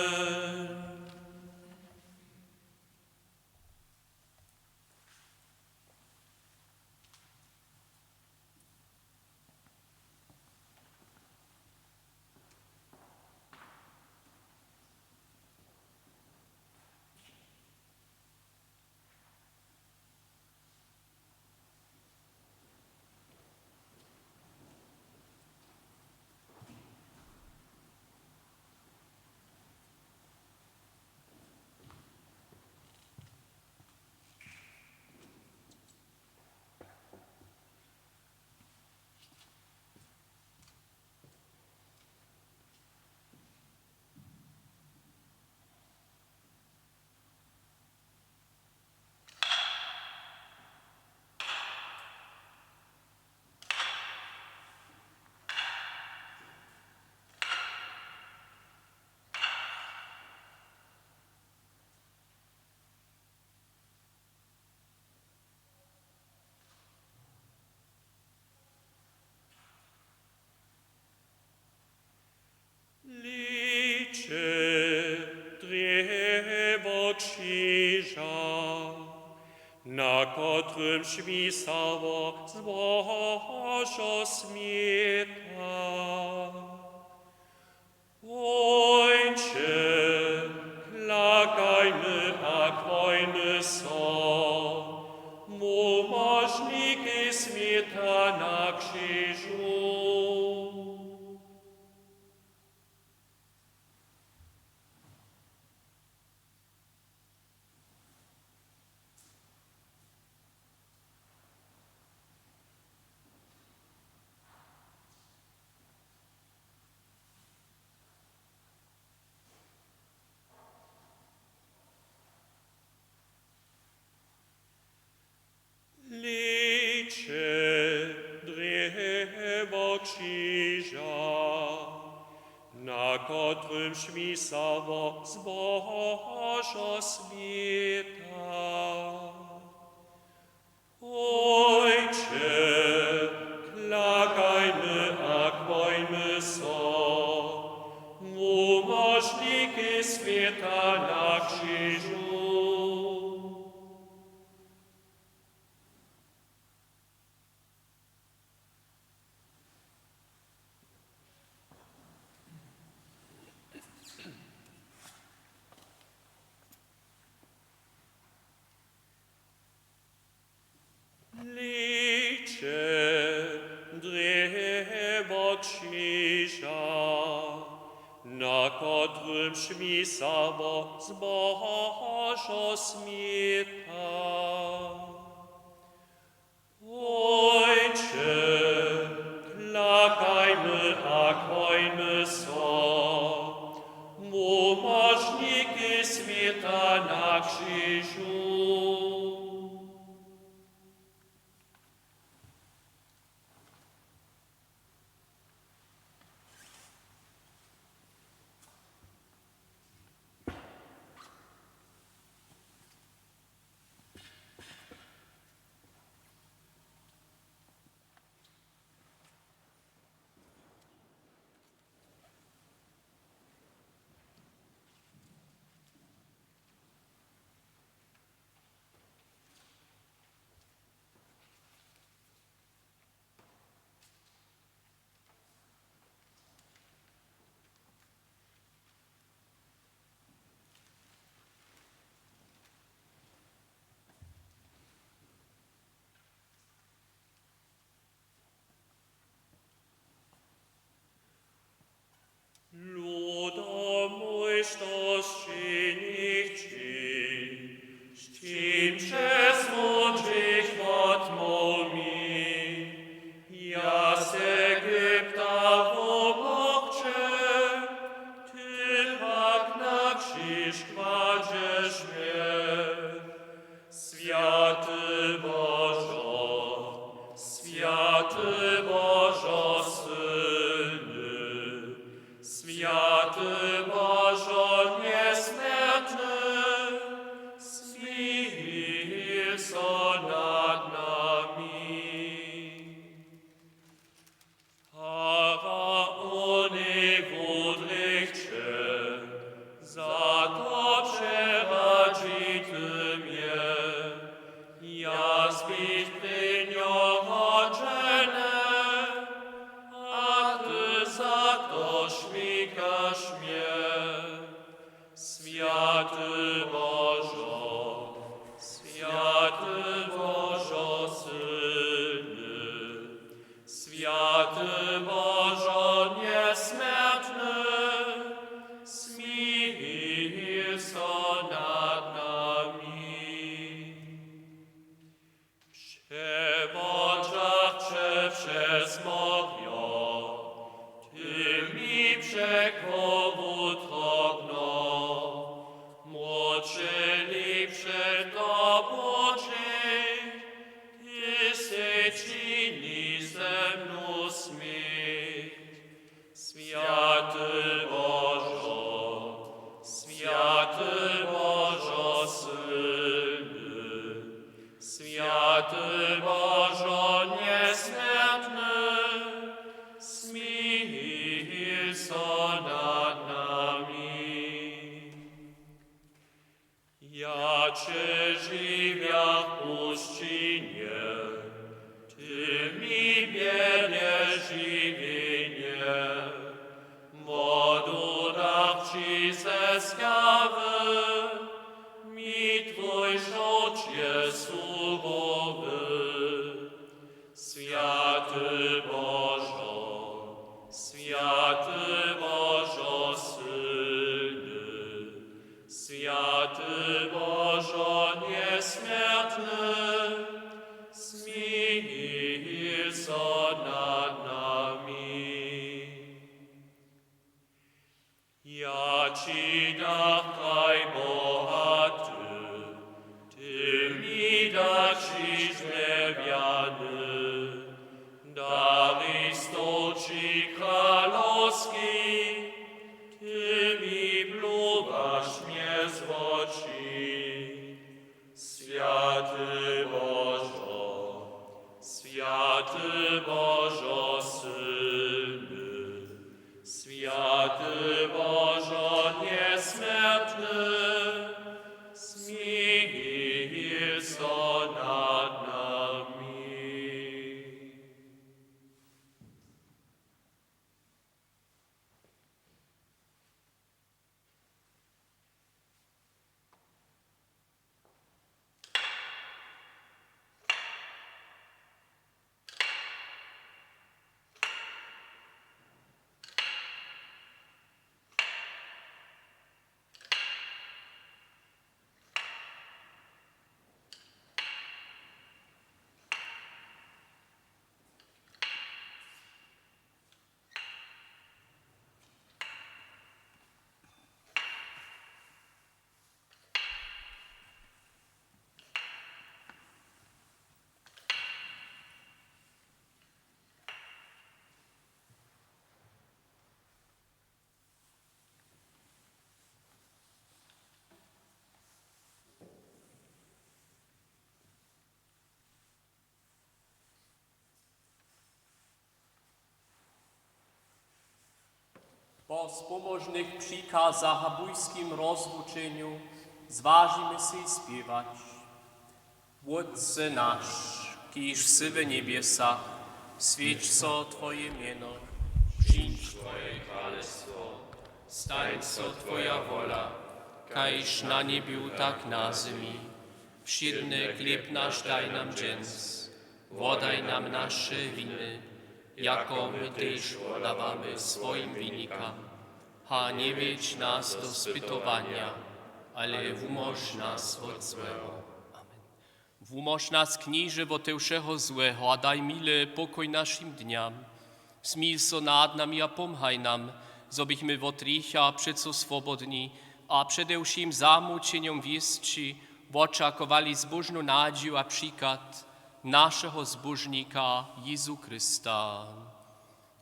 křiža, na kotrymž wisało zbožo smjeta. Póńće, plakajmy a chwalmy so, móžnikej smjeta na křižu. Hlejće, drjewo křiža, na kotrymž wisało zbožo smjeta. Póńće, plakajmy a chwalmy so, móžnikej smjeta na křižu. Hlejće, drjewo křiža, na kotrymž wisało zbožo smjeta. Póńće, plakajmy a chwalmy so, móžnikej smjeta na křižu. Ludo mój, što sčinić ći? Z čim přesmudźich wotmołw mi? Ja z Egipta wobóh će, ty pak na křiž kładźeš mje. Swjaty Božo, swjaty Božo sylny, swjaty Božo njesmjertny, smil so nad nami. Faraonej wudrěchće, za to přeradźi ty mje. Ja běch prěnjo rodźeny, a ty za to šmikaš mje. Swjaty Božo, swjaty Božo sylny, swjaty Božo njesmjertny, smil so nad nami. Přewodźach će přez morjo, ty mi překrowu trokno, młodźeli před tobu dźěch, ty sej čini ze mnu směch. Swjaty Božo, swjaty Božo sylny, swjaty Božo njesmjertny, smil so nad nami. Ja Přežiwjach pušćenje, ty mi bjede žiwjenje, wodu dach ći ze skjawy, mi twój šołć je surowy. Swjaty Božo, swjaty Božo sylny, swjaty Božo njesmjertny, smil so nad nami. Ja ći dach kraj bohaty, ty mi daćiš drjewjany, dariš stołčik kralowski, ty mi pluwaš mje z woči. Swjaty Božo, swjaty Božo sylny, swjaty Božo njesmjertny, smil so nad nami. Po spomožnych přikazach a bójskim rozwučenju zwažimy sej spěwać. Wótče naš, kiž sy w njebjesach, swjeć so twoje mjeno, přińdź twoje kralestwo, stań so twoja wola, kaž na njebju, tak na zemi. Wšědny chlěb naš daj nam dźens, wodaj nam naše winy, jako my tež wodawamy swojim winikam. A njewjedź nas do spytowanja, ale wumóž nas wot złeho. Amen. Wumóž nas, Knježe, wot te wšeho złeho a daj mile pokoj našim dnjam. Smil so nad nami a pomhaj nam, zo bychmy wot hrěcha přeco swobodni a přede wšěm zamućenjom wěsći wočakowali zbóžnu nadźiju a přichad našeho Zbóžnika Jězu Chrysta.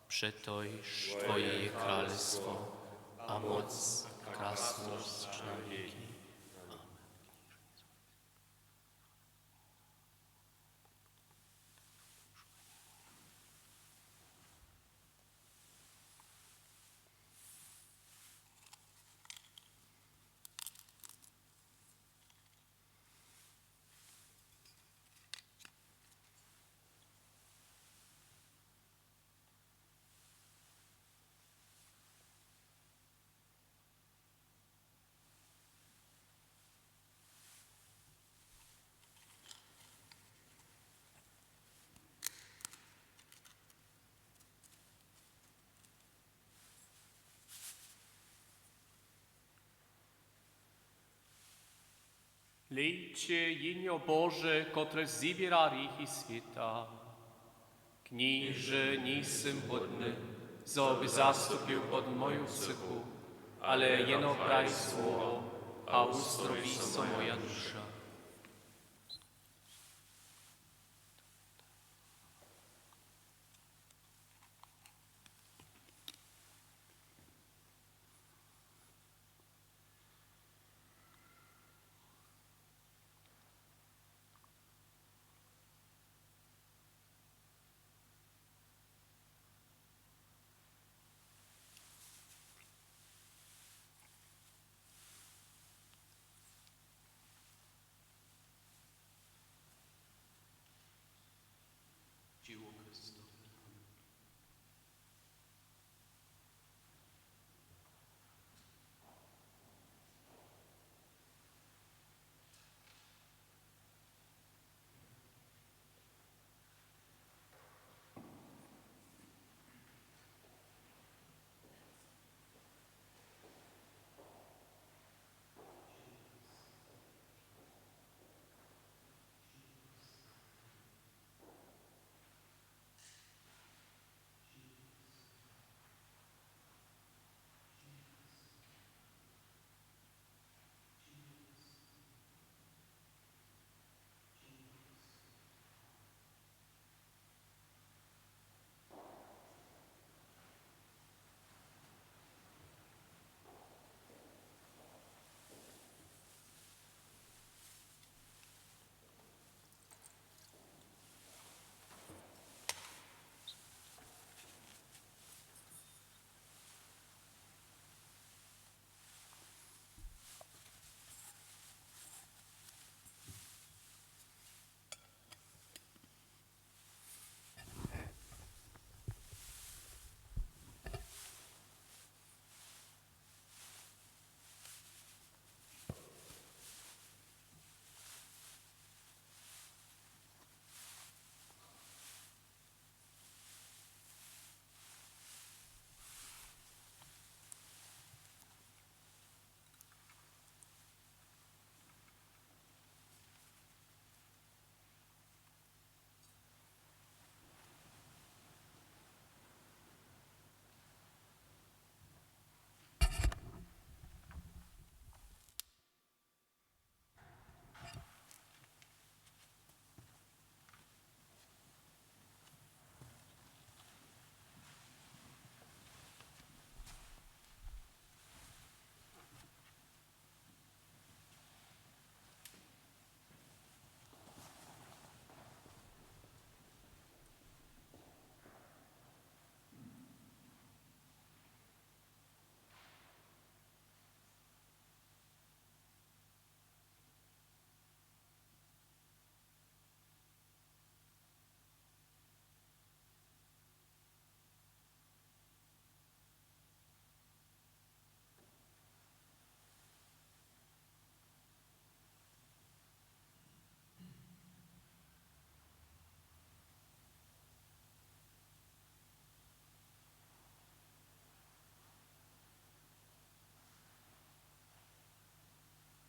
Přetož twoje je kralestwo a móc a krasnosć na wěki. Amen. Hlejće, Jehnjo Bože, kotrež zběra hrěchi swěta. Knježe, njejsym hódny, zo by zastupył pod moju sychu, ale jeno praj słowo a wustrowi so moja duša.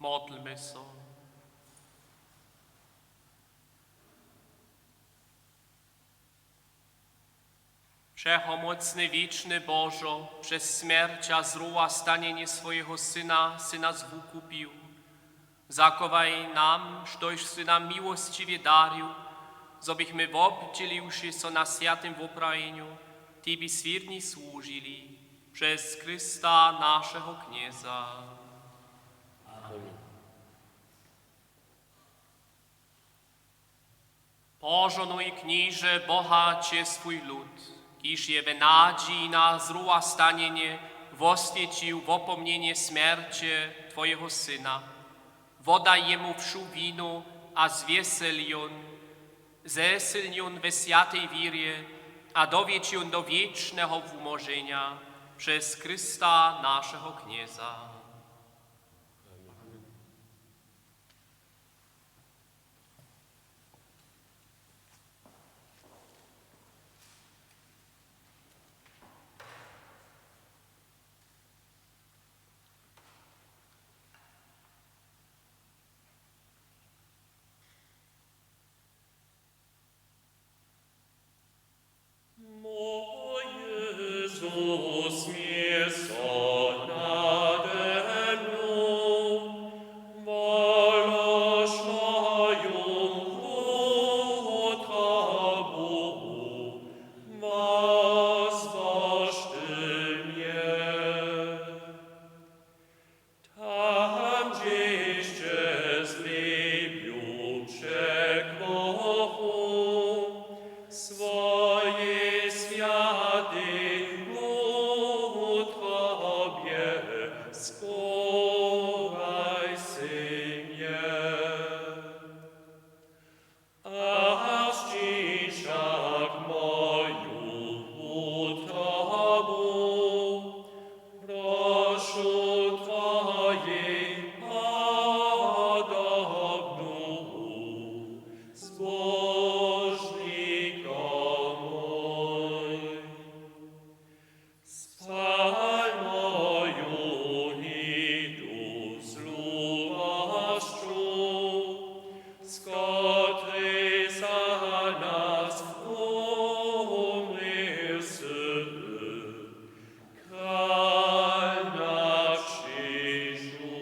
Modlmy so. Wšehomócny, wěčny Božo, přez smjerć a zrowastanjenje swojeho Syna sy nas wukupił. Zachowaj nam, štož sy nam miłosćiwje darił, zo bychmy, wobdźěliwši so na swjatym woprajenju, tebi swěrni słužili. Přez Chrysta, našeho Knjeza. Amen. Požohnuj, Knježe, bohaće swój lud, kiž je w nadźiji na zrowastanjenje woswjećił wopomnjenje smjerće twojeho Syna. Wodaj jemu wšu winu a zwjesel jón, zesylń jón we swjatej wěrje a dowjedź jón do wěčneho wumóženja přez Chrysta, našeho Knjeza. Tam, hdźež će z Bibliju překłochu swojej swjatej wutrobje, schowaj sej mje. A sćiń wšak moju wutrobu, prošu Twojej, podobnu zbóžnikam mój. Spal moju hidu z lubašću, z kotrej za nas wumrěł sy, Kral na křižu.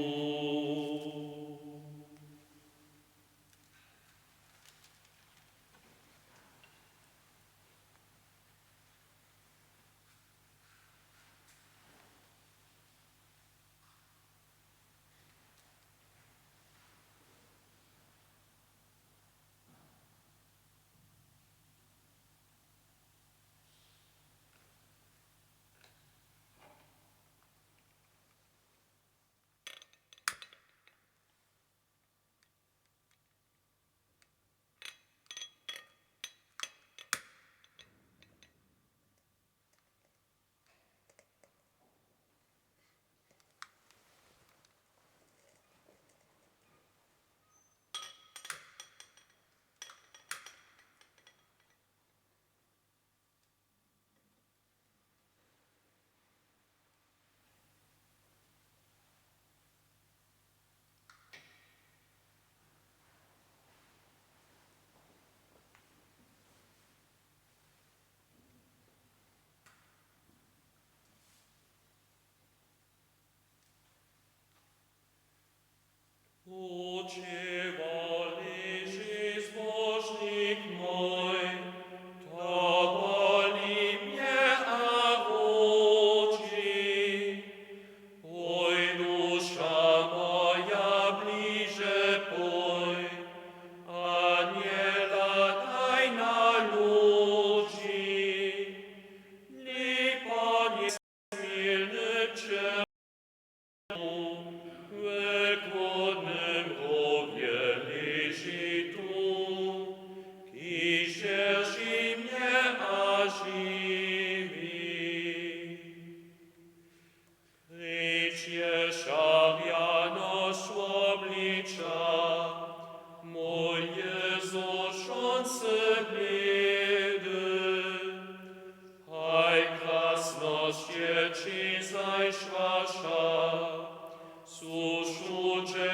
Tuće leži zbóžnik mój, to woli mje a wući. Pój, duša moja, bliže pój, a njehladaj na ludźi. Lipa njesmělny před Wulkódnym rowje leži tu, kiž drži mje a žiwi. Rěč je wšak rjanosć wobliča, mój Jězus, wšón sy blědy. Haj, krasnosć je ći zašłaša, su wšudźe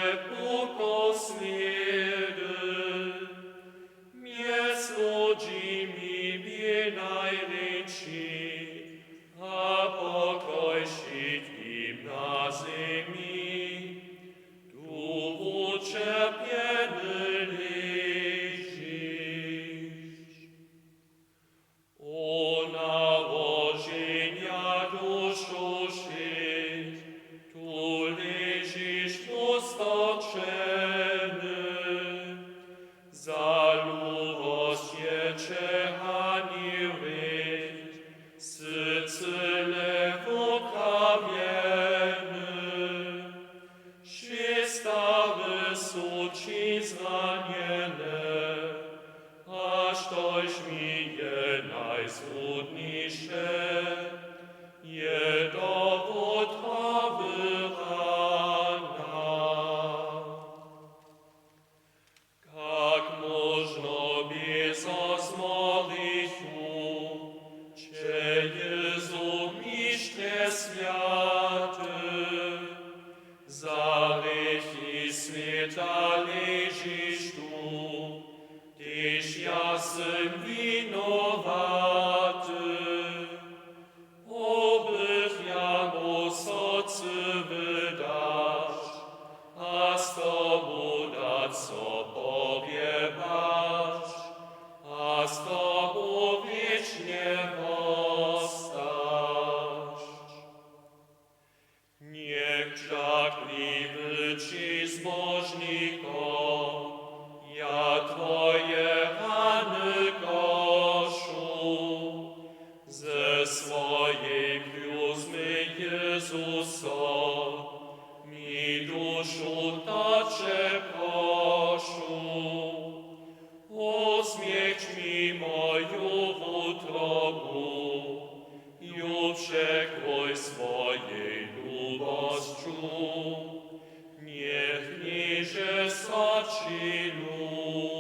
Sudnišće je do wotrawy rana. Kak móžno bě so zmorichu, će Jezu, Mištrje swjaty, za hrěchi swěta ležiš tu, tež ja sym winowaty. Poběh ja mój srcy wydać a z tobu dać so porjebać a z tobu wěčnje wostać. Njech dźakliwy ći zbóžniko, ja twoje rany košu, ze swojej kruzmy Jezuso, mi dušu to će prošu. Wozmjeć mi moju wutrobu, ju překrój swojej lubosću, njech Knježe so ći lu-